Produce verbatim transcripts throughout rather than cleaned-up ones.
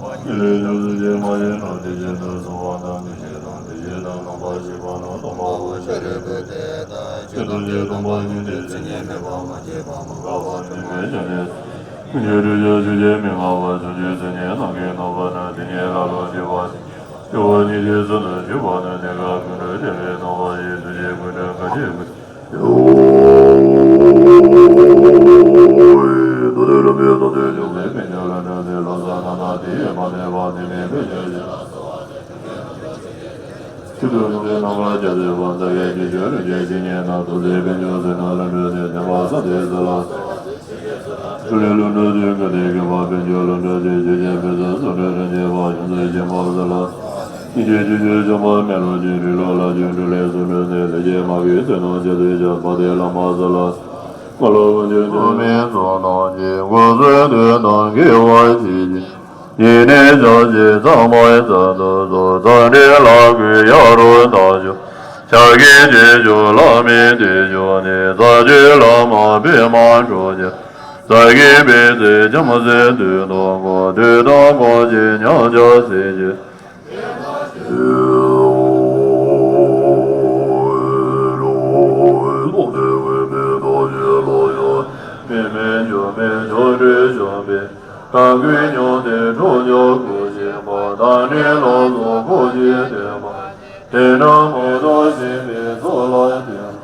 ཀུན་ལས་བྱུང་ཚུལ་གྱིས་མ་ཡིན་ནོ། དེ་བཞིན་དུ་གསུངས་པ་དང་། དེ་བཞིན་དུ་དེ་བཞིན་དུ་སྟོང་པ་ཞིག་པ་ནི་སྟོང་པ་པོ་ཤཱ་རིའི་བུ་དེ་ལྟ་སྟེ། ཐམས་ཅད་སྟོང་པ་ཉིད་དེ། མཚན་ཉིད་མེད་པ། མ་སྐྱེས་པ། མ་འགགས་པ། མེད་པའི་ཆ་ནས། ཀུན་གཞི་དྲི་ཞིམ་ཆོས་ཀྱིས་མི་མངའ་བ། བྱང་ཆུབ་སེམས་ཉིད་ནམ་མཁའི་ནམ་མཁའ་ན། དེ་ཉིད་ཀླ་ཀློ་སྐྱེ་བ་སྟེ། སྐྱེ་བ་ཉིད་ཀྱི་ཚུལ་དུ་བཞུགས་པ་ནི། གནས་སྐབས་ཀུན་ཏུ་བྱེད་པའི་སྟོང་པ་ཡི། ཐུགས་རྗེའི་སྐུ་དྲིན་ག་ཅི་དགོས། མདོ་སྡེ་རིམ་པས་བསམ་གཏན་བྱང་སེམས་དཔལ་འབྱོར་ལམ་སྒྲོན་ཏེ། ལམ་ཟབ་རྣམ་དག་དེ་ཡིས་མ་ཐེག་པ། དེ་ནི་དཔལ་འབྱོར་ཞེས་ཆོས་སྡུད་ལུང་བསྟན་རྣམ་པར་རྒྱལ་མཚན་པ། རྩ་བའི་རྒྱུད་ཆོས་རིན་ཆེན་བཤེས་གཉེན་རྣམས། ཐུགས་བརྩེ་དཔལ་འབྱོར་ཟིལ་གནོན་ལམ་སྒྲོན་ཏེ། བསྟན་པ་གསལ་མཛད་ཚུལ་ལ། ཕྲིན་ལས་ལམ་སྒྲོན་ཏེ། དགའ་ལྡན་དགོན་པ་དཔལ་འབྱོར་ལམ་སྒྲོན་ཏེ། ཆོས་ཀྱི་ཕུན་སུམ་ཚོགས་སྒྲུབ་རིན་ཆེན་པ། ཡོངས་སུ་གཅེས་པ་ཟིལ་གནོན། སྙིང་རྗེའི་ཆོས་སྤྱོད་བྱམས་པ་སྨན་ལུགས་ཀྱི། རིགས་ལམ་ལྷ་ཆོས་སྒྲུབ་ལས་སུ་འགྲོ་ནས། ལེགས་བཤད་མ་གི་ཚིག་རྣམས་རྒྱ་མཚོའི་ཆར། དཔལ་ལྡན་བླ་མ་ཟིལ་གནོན། ཀུན་སློང་ཀུན་གྱི་ཆོས་མིན་ཚོགས་རྣམས་ཀྱིས། འགོད་ཚུལ་དུས་དང་འགལ་བར་བྱེད་ཅིང་། ཉེས་གནས་བྱ་བྱེད་གཙང་མའི་ཚལ་དུ་སོང་། ཚ་འདྲེ་ལ་གུས་ཡ་རབས་བདག་ཆོས། ཕྱག་གི་རྗེས་འཇུག་བླ་མའི་དེད་ཕྱོགས་ནས། རྩ་བརྒྱུད་བླ་མ་པདྨ་འབྱུང་གནས། རྩ་བརྒྱུད་པའི་ཚིག་བྱམས་བརྩེ་དུས་དང་འཁོར། དུས་དང་འཁོར་བཅས་མཉམ་གཞག་སྲིད་ཞིའི། དེ་རྣམས་མུ་སྟེགས་ཞེན་པའི་ཚོགས་ལ་བརྟེན།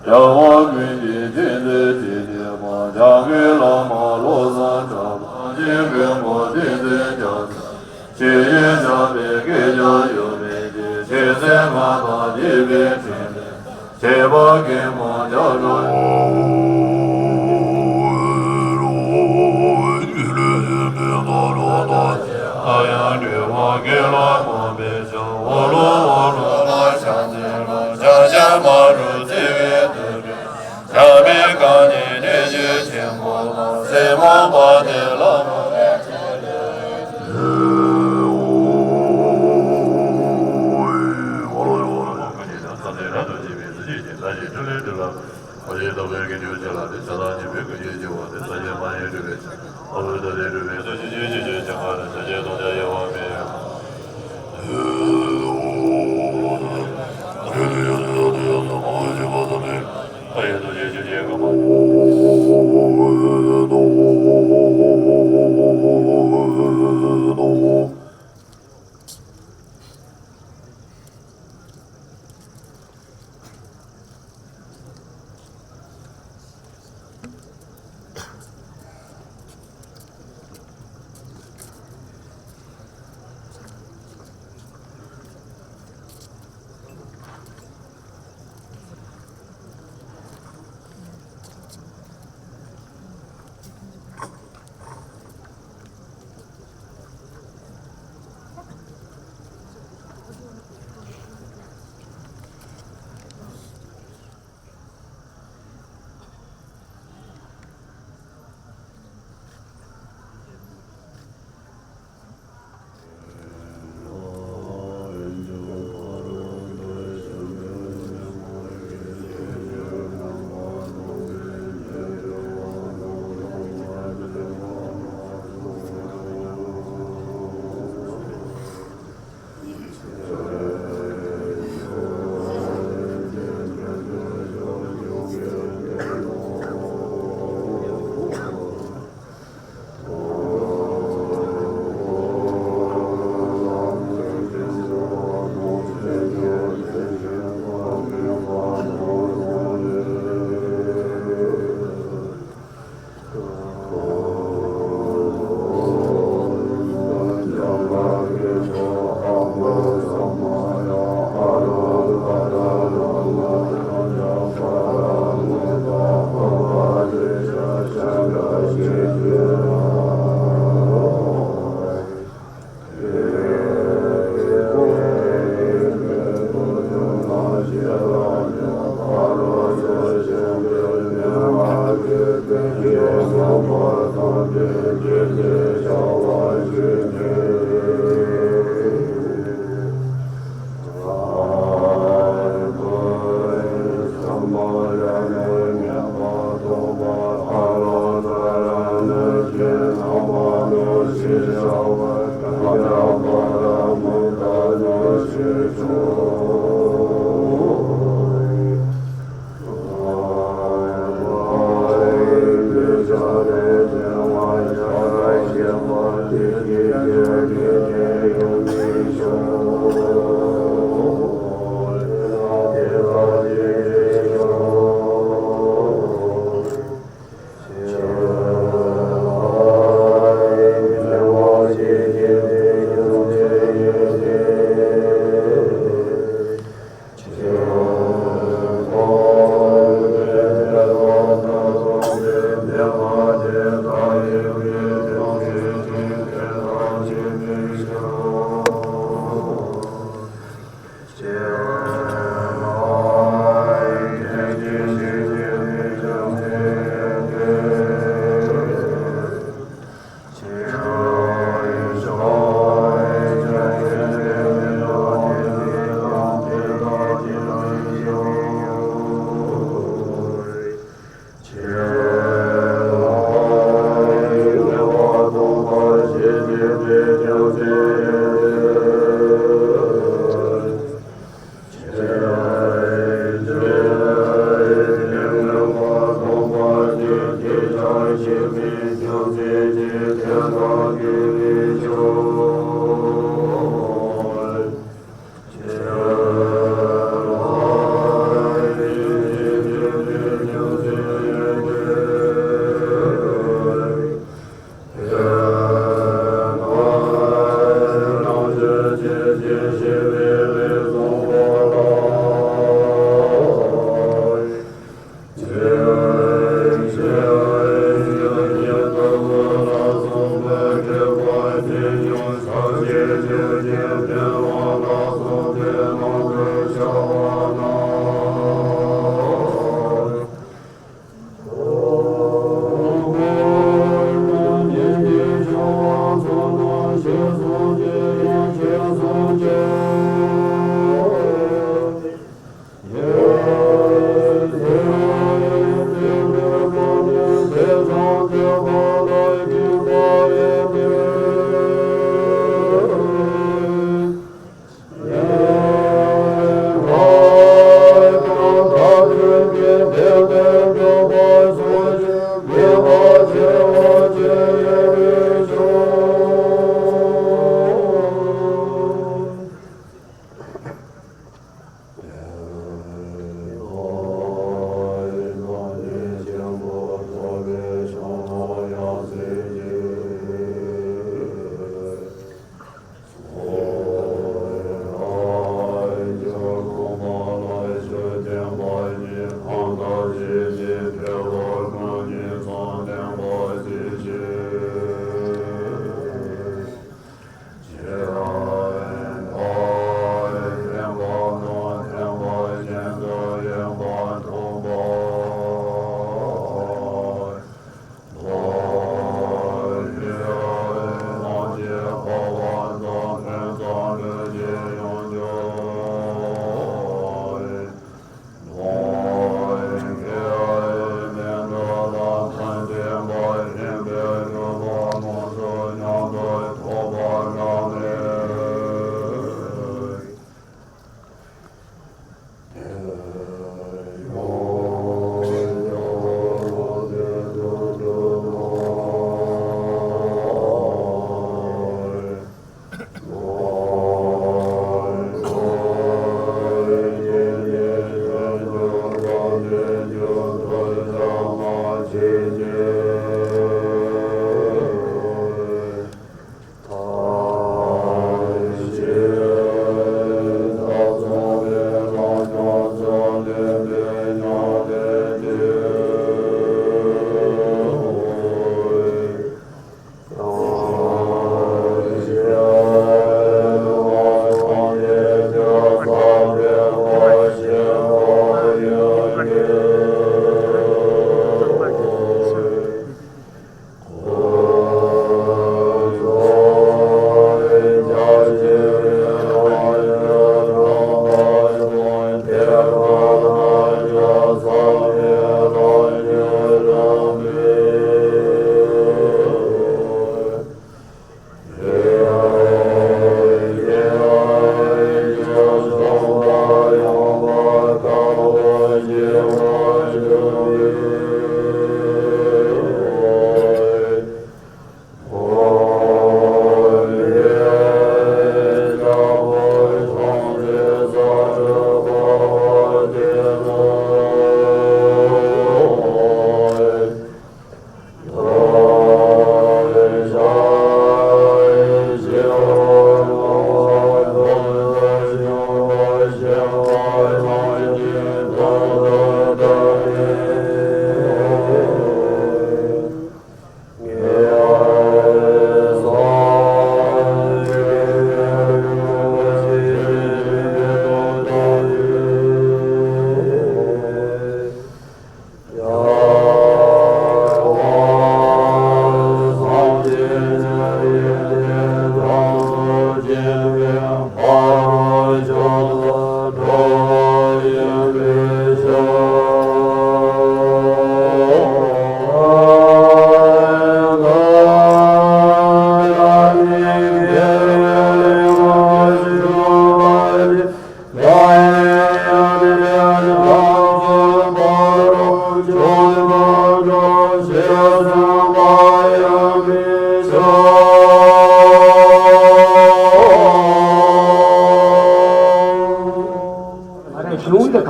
རྒྱལ་བ་ཀུན་གྱི་མཁྱེན་བརྩེ་ཆེ་ལྡན་པ། བྱ་རྒོད་བླ་མ་བློ་བཟང་གྲགས་པ། ཆེན་མགོན་པོ་བསྟན་འཛིན་རྒྱ་མཚོ། ཆོས་བཞིན་སྦྱངས་པའི་སྐད་ཀྱང་གཡོ་མེད་ཀྱི། ཆོས་སེམས་ལྔ་དང་བཅས་པའི་ཕྲིན་ལས། ཆེ་བ་མཁན་པོ་རྒྱ་གྲོགས། ཡང་སྤྲུལ་པ་དགེ་ལ་གོང་འཕེལ་ཞིང་། འོག་ལུ་འོག་ལུ་ལ་ཕྱག་འཚལ་ལོ། ཕྱག་ཕྱག་མ་རུ་བརྩེ་བའི་ཐུགས་སྤྲུལ། ཕྱག་མི་གང་ཉིད་གནས་ཆུ་ཆེན་པོ་ལ། སྲིན་མོ་པ་དེ་ལ་མོ།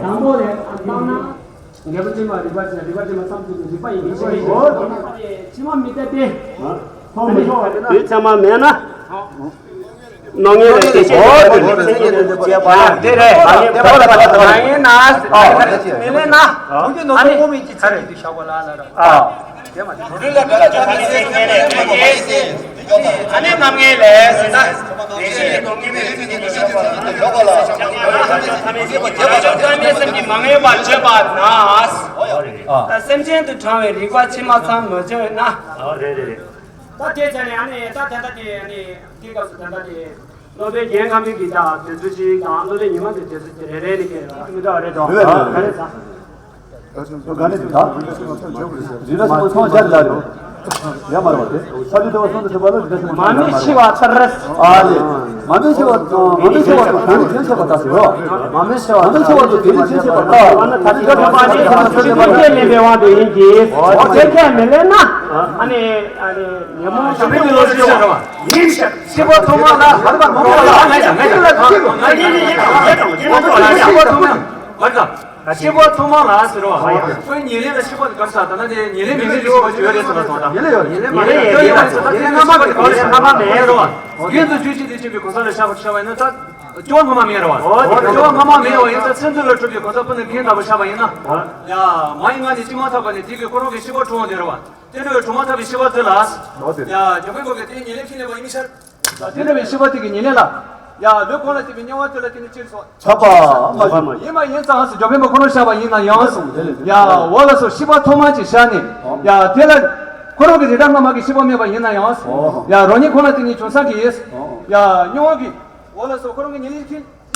དང་པོ་ལས་བཏང་ན། རྒྱལ་པོ་ཕྱི་མ་རིག་པ་ཆེ། རིག་པ་ཆེ་མ་ཙམ་དུ་རིག་པ་ཡིན་པའི་ཕྱི་མ་ཡིན། ཕྱི་མ་མི་གཏད་དེ། དུས་ཚང་མ་མེད་ན། སྣང་བརྙན་ལས་དེ་བྱས་ཏེ་མཚན་ཉིད་དོན་དུ་བྱས་པ་ཡང་དེ་རེད། མ་ཡིན་པར་ཐལ། མ་ཡིན་ན། མི་ལེན་ན། ཨ། ཨ་ནི། ཨ་ནི་རྣམ་ངེས་ལས་ཟེར་ན། དེ་བཞིན་གྱི་སྟོང་ཉིད་མེད་རིགས་ཀྱི་དོན་ཞོག་པ་ལ། ཐ་མའི་སེམས་ཀྱིས་མ་ངེས་པར་བརྗོད་པ་ན། ད་སེམས་ཅན་དུ་དྲངས་པའི་རིག་པ་ཕྱི་མ་ཙམ་མ་བརྗོད་ན། ཨ། རེད་རེད་རེད། ད་དེ་བྱས་ནས་ཨ་ནི་ད་དེ་འདྲ་དེ་ཨ་ནི་དེའི་སྐབས་སུ་དེ་འདྲ་དེ། སློབ་དཔོན་རྒྱན་དཀར་མོའི་གི་ད་དེ་ཚོ་ཞིག་དང་། སློབ་དཔོན་ཉི་མ་གི་དེ་ཚོ་དེ་རེ་རེ་ནས་སྐད་རེད་མི་འདྲ་བ་རེད་དོ། རེད་རེད་རེད། ག་རེ་ཟ། དགའ་ནི་ད། རིག་པ་ཆེན་པོ་ཚོགས་བརྒྱ་ལ་རེད། ཡ་མ་རེད་བ་དེ། ས་བཅུ་ཐོབ་པ་གསུམ་དུ་ཐོབ་པ་ལ་རིག་པ་ཆེན་པོ། མ་མི་ཤི་བ་ལྟར། ཨ་ལེ། མ་མི་ཤི་བ་དང་མ་མི་ཤི་བ་དང་དེ་ནི་ཅན་ཆད་པ་ལྟར་ཟེར་རོ། མ་མི་ཤི་བ་མ་མི་ཤི་བ་དང་དེ་ནི་ཅན་ཆད་པ་ལྟར། ད་ཐ་ཚིག་ཐོབ་པ་ནི་ཐ་ཚིག་ཐོབ་པ་ལ་ལེན་པའི་དབང་དུ་ཡིན་གྱི། དེ་ཁས་མི་ལེན་ན། ཨ་ནི་ཨ་ནི་ཉོན་མོངས་ཤི་བའི་ལོ་རྒྱུས་ཤོད་རོ། ཡིན་ཤི་བ་ཐོག་མ་ལ་ཧར་པར་མ་མོ་ལ་ང་ཡང་ང་ཡང་ང་ཡང་ཤི་བ་ཐོག་མ་ཧར་པར། ཤི་བ་ཐོག་མ་ལ་ཟེར་རོ། ཁོའི་ཉེར་ལེན་ལ་ཤི་བ་དེ་ག་ས་ད་ན་དེ་ཉེར་ལེན་མིན་པའི་ཤི་བ་ཅིག་ཡོད་རེད་ཟེར་བ་དང་། ཉེར་ལེན་ཡོད། ཉེར་ལེན་མ་ཡོད་ཡོད་ཡོད་ཟེར་ད་དེ་སྔ་མ་གི་ག་ལ་ཤི་བ་སྔ་མ་མེད་རོ། རྒྱན་དུ་རྒྱུད་གཅིག་དེ་བྱེད་པའི་གོ་ས་ལ་ཤ་བ་ཤ་བ་ཡིན་ན་ད་སྐྱོ་བ་སྔ་མ་མེད་རོ། སྐྱོ་བ་སྔ་མ་མེད་བ་ཡིན་ཙང་མཚན་ཐོས་ལ་གྲུབ་པའི་གོ་ས་སྤུ་ནས་འཕེན་ལྟ་བུ་ཤ་བ་ཡིན་ན། ཡ་མ་ཡིན་ང་ནི་ཅི་མ་ཐག་པ་ནས་དེ་གི་ཁོ་རང་གི་ཤི་བ་འཁྲུངས་བ་དེ་རོ། དེ་འདྲ་བའི་གྲུབ་མ་ཐག་པའི་ཤི་བ་དེ་ལ། ཡ་རྒྱ་བོད་པ་གི་དེ་ཉེར་ལེན་ཁྱེར་ནས་བ་ཡིན་མི་ཤར། དེ་འདྲ་བའི་ཤི་བ་དེ་གི་ཉེར་ལེན་ལ། ཡ་ལུས་གང་ལ་སྐྱེས་པའི་དམྱལ་བ་དེ་ལ་སྐྱེས་ནས་ཅི་རེད་ཟེར་བ། ཆགས་པ་མ་བྱུང་། ཡིན་མ་ཡིན་ཙང་ཟེར་རྒྱ་བོད་པ་ཁོ་རང་ཤ་བ་ཡིན་ན་ཡང་ཟེར། ཡ་འོ་ལགས་སོ། ཤི་བ་ཐོག་མ་ཅིག་ཤར་ནས། ཡ་དེ་ལ་ཁོ་རང་གི་རི་དྭགས་སྔ་མ་གི་ཤི་བ་མེད་པ་ཡིན་ན་ཡང་ཟེར། ཡ་རང་ཉིད་ཁོ་ན་དེ་ཉིད་བྱུང་ས་གི་ཡིན། ཡ་དམྱལ་བ་གི། འོ་ལགས་སོ། ཁོ་རང་གི་ཉེར་ལེན་ཁྱེར།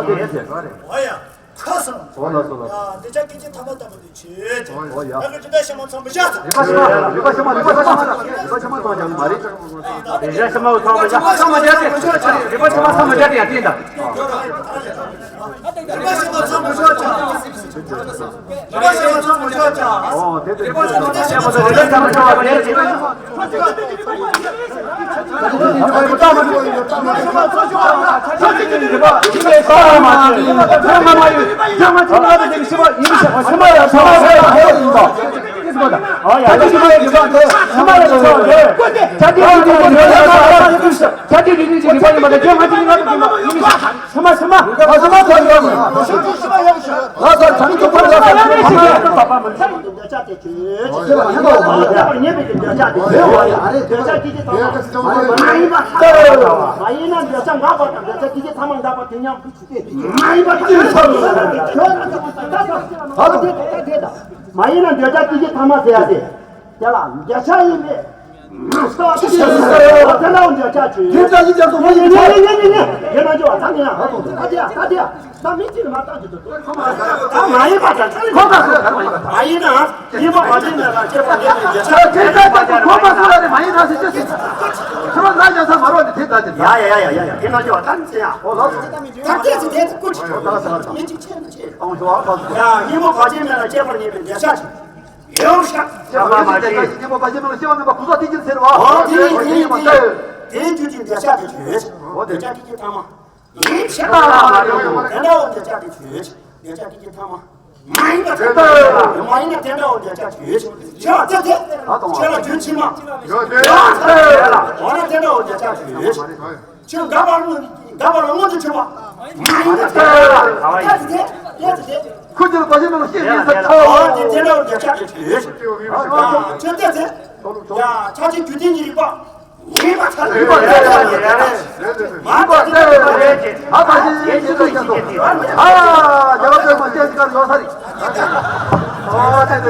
ཨོ་དེ་དེ་ཟེར། ཨོ་ཡ། ཁ་སང་། ཨོ་ལགས་སོ་ལགས་སོ། ཡ་འདི་ཅག་སྐད་ཆ་ཐ་མ་ལྟ་བུ་དེ་བྱེད་ཅེས། ཨོ་ཡ། ད་གི་རིག་པ་ཤེས་མ་ཚང་མི་བཞག་ཚར། རིག་པ་ཤེས་མ་རིག་པ་ཤེས་མ་རིག་པ་ཤེས་མ་རིག་པ་ཤེས་མ་ཚང་ཀྱང་མ་རེད། རིག་པ་ཤེས་མ་ཚང་མ་བཞག་ཚང་མ་བཞག་སྟེ། རིག་པ་ཤེས་མ་ཚང་མ་བཞག་སྟེ་ཡ་བསྟན་དང་། རིག་པ་ཤེས་མ་ཚང་མ་བཞག་ཅག་རིག་པ་ཤེས་མ་ཚང་མ་བཞག་ཅག་ཨོ་དེ་དེ་རིག་པ་ཤེས་མ་ཚང་མ་བཞག་ཅག་རིག་པ་ཤེས་མ་ཚང་མ་བཞག་ཅག་འདོད་ཆགས་དེ་ཆོས་ཅན། ཉེས་པའི་གི་འདོད་ཆགས་དེ་ཆོས་ཅན། འདོད་ཆགས་སྐྱེ་མཆེད་ཐ་མ་མ་ཡིན་པ། མ་ཡིན་ན་འདོད་ཆགས་འགག་པ་དང་འདོད་ཆགས་སྐྱེ་མཆེད་ཐ་མ་འགག་པ་དེ་མཉམ་དུ་ཅི་སྟེ། མ་ཡིན་པ་དེ་ཆོས་ཅན། མ་ཡིན་ན་འདོད་ཆགས་སྐྱེ་མཆེད་ཐ་མ་ཟེར་ཡ་དེ། དེ་ལ་འདོད་ཆགས་ཡིན་པས། དེ་འདྲ་བོ་འདོད་ཆགས་ཆོས་ཅན། དེ་འདྲ་ཡིན་ཀྱང་དུ་མ་ཡིན་ཆགས། ངས་ན་འཇོག་ད་ནི་ཡང་ད་དེ་ཡང་ད་དེ་ཡང་། ད་མི་གཅིག་ལ་མ་བཏང་གི་འདུག་ད་མ་ཡིན་པ་དང་ཁོ་ཐག་ཆོད་མ་ཡིན་ན། ཡིན་པ་མ་བྱས་ན་ལ་སྐྱེ་བ་ལེན་ནས་རྒྱ་ཆ་དེ་ལྟར་ཁོ་མ་སུ་ར་རེ་མ་ཡིན་ན་ཟེར་ཅི་ཟེར། ཁྱོད་ང་རྒྱ་ཚ་མ་རོགས་ནི་དེ་ལྟར་ཅི། ཡ་ཡ་ཡ་ཡ་ཡ་ཡ་ཡིན་ན་ཅི་བ་ད་ནི་ཟེར་ཡ། ཨོ་ལགས་སོ། ད་སྐད་ཅིག་དེ་ཀུ་ཅིག་ཨོ་ལགས་སོ་ལགས་སོ། མི་གཅིག་ཆེ་མི་ཆེ། ཨོ་ཞོ་བ་ལགས་སོ། ཡ་ཡིན་པ་མ་བྱས་ན་ལ་སྐྱེ་བ་ལེན་ནས་རྒྱ་ཆ་ཅི། ཡོང་ཤག་ཡ་མ་མ་ཤེས། ཉིན་མོ་པ་ཤེས་མ་ཤེས་པ་མེད་པ་གུ་ས་ཐིག་ཅིག་ཟེར་བ། ཨོ་དེ་ནི་དེ་ནི་དེ་ནི་དེ་རྒྱུ་ཅིག་འདོད་ཆགས་དེ་ཆོས་ཅན། ཨོ་དེ་འདོད་ཆགས་དེ་ཀྱི་ཐ་མ། ཡིན་ཕྱིར་ན་མ་རེད། དེ་འདྲ་བོ་འདོད་ཆགས་དེ་ཆོས་ཅན། འདོད་ཆགས་དེ་ཀྱི་ཐ་མ། མ་ཡིན་ན་དེ་འདྲ་བོ། མ་ཡིན་ན་དེ་འདྲ་བོ་འདོད་ཆགས་ཆོས་ཅན། ཁྱེད་ལ་དེ་དེ། ཁྱེད་ལ་རྒྱུ་ཕྱི་མ། ཡོད་དེ། ཡོད་དེ། འོ་ན་དེ་འདྲ་བོ་འདོད་ཆགས་ཆོས་ཅན། ཁྱོད་འགག་པ་ལ་འགག་པ་ལ་མངོན་དུ་གྱུར་པ། མ་ཡིན་ན་དེ་ལ་ལྟ་ཅི་དེ་ལྟ་ཅི་དེ། ཁོ་ཚོར་པ་ཞིག་མེད་ལ་ཤེས་མིན་ས་ཁྱོད། ཨོ་དེ་དེ་འདྲ་བ་འདོད་ཆགས་ཀྱི་དུས། ཁྱོད་ལྟ་ཚེ། ཡ་ཆ་ཅིག་རྒྱུ་མཐུན་གྱི་རིག་པ། ཡིན་པ་ཚ་རིག་པ་ལས་ལས་ལས་ལས་མ་པ་ལས་ལས་ལས་ཨ་པ་ཞིག་ཡིན་ཅི་ཐུག་ཅི་ཐུག་ཨ་རྒྱ་བ་ཚོས་མ་ཤེས་ཅི་གར་ཡོད་ས་རེད། ཨོ་དེ་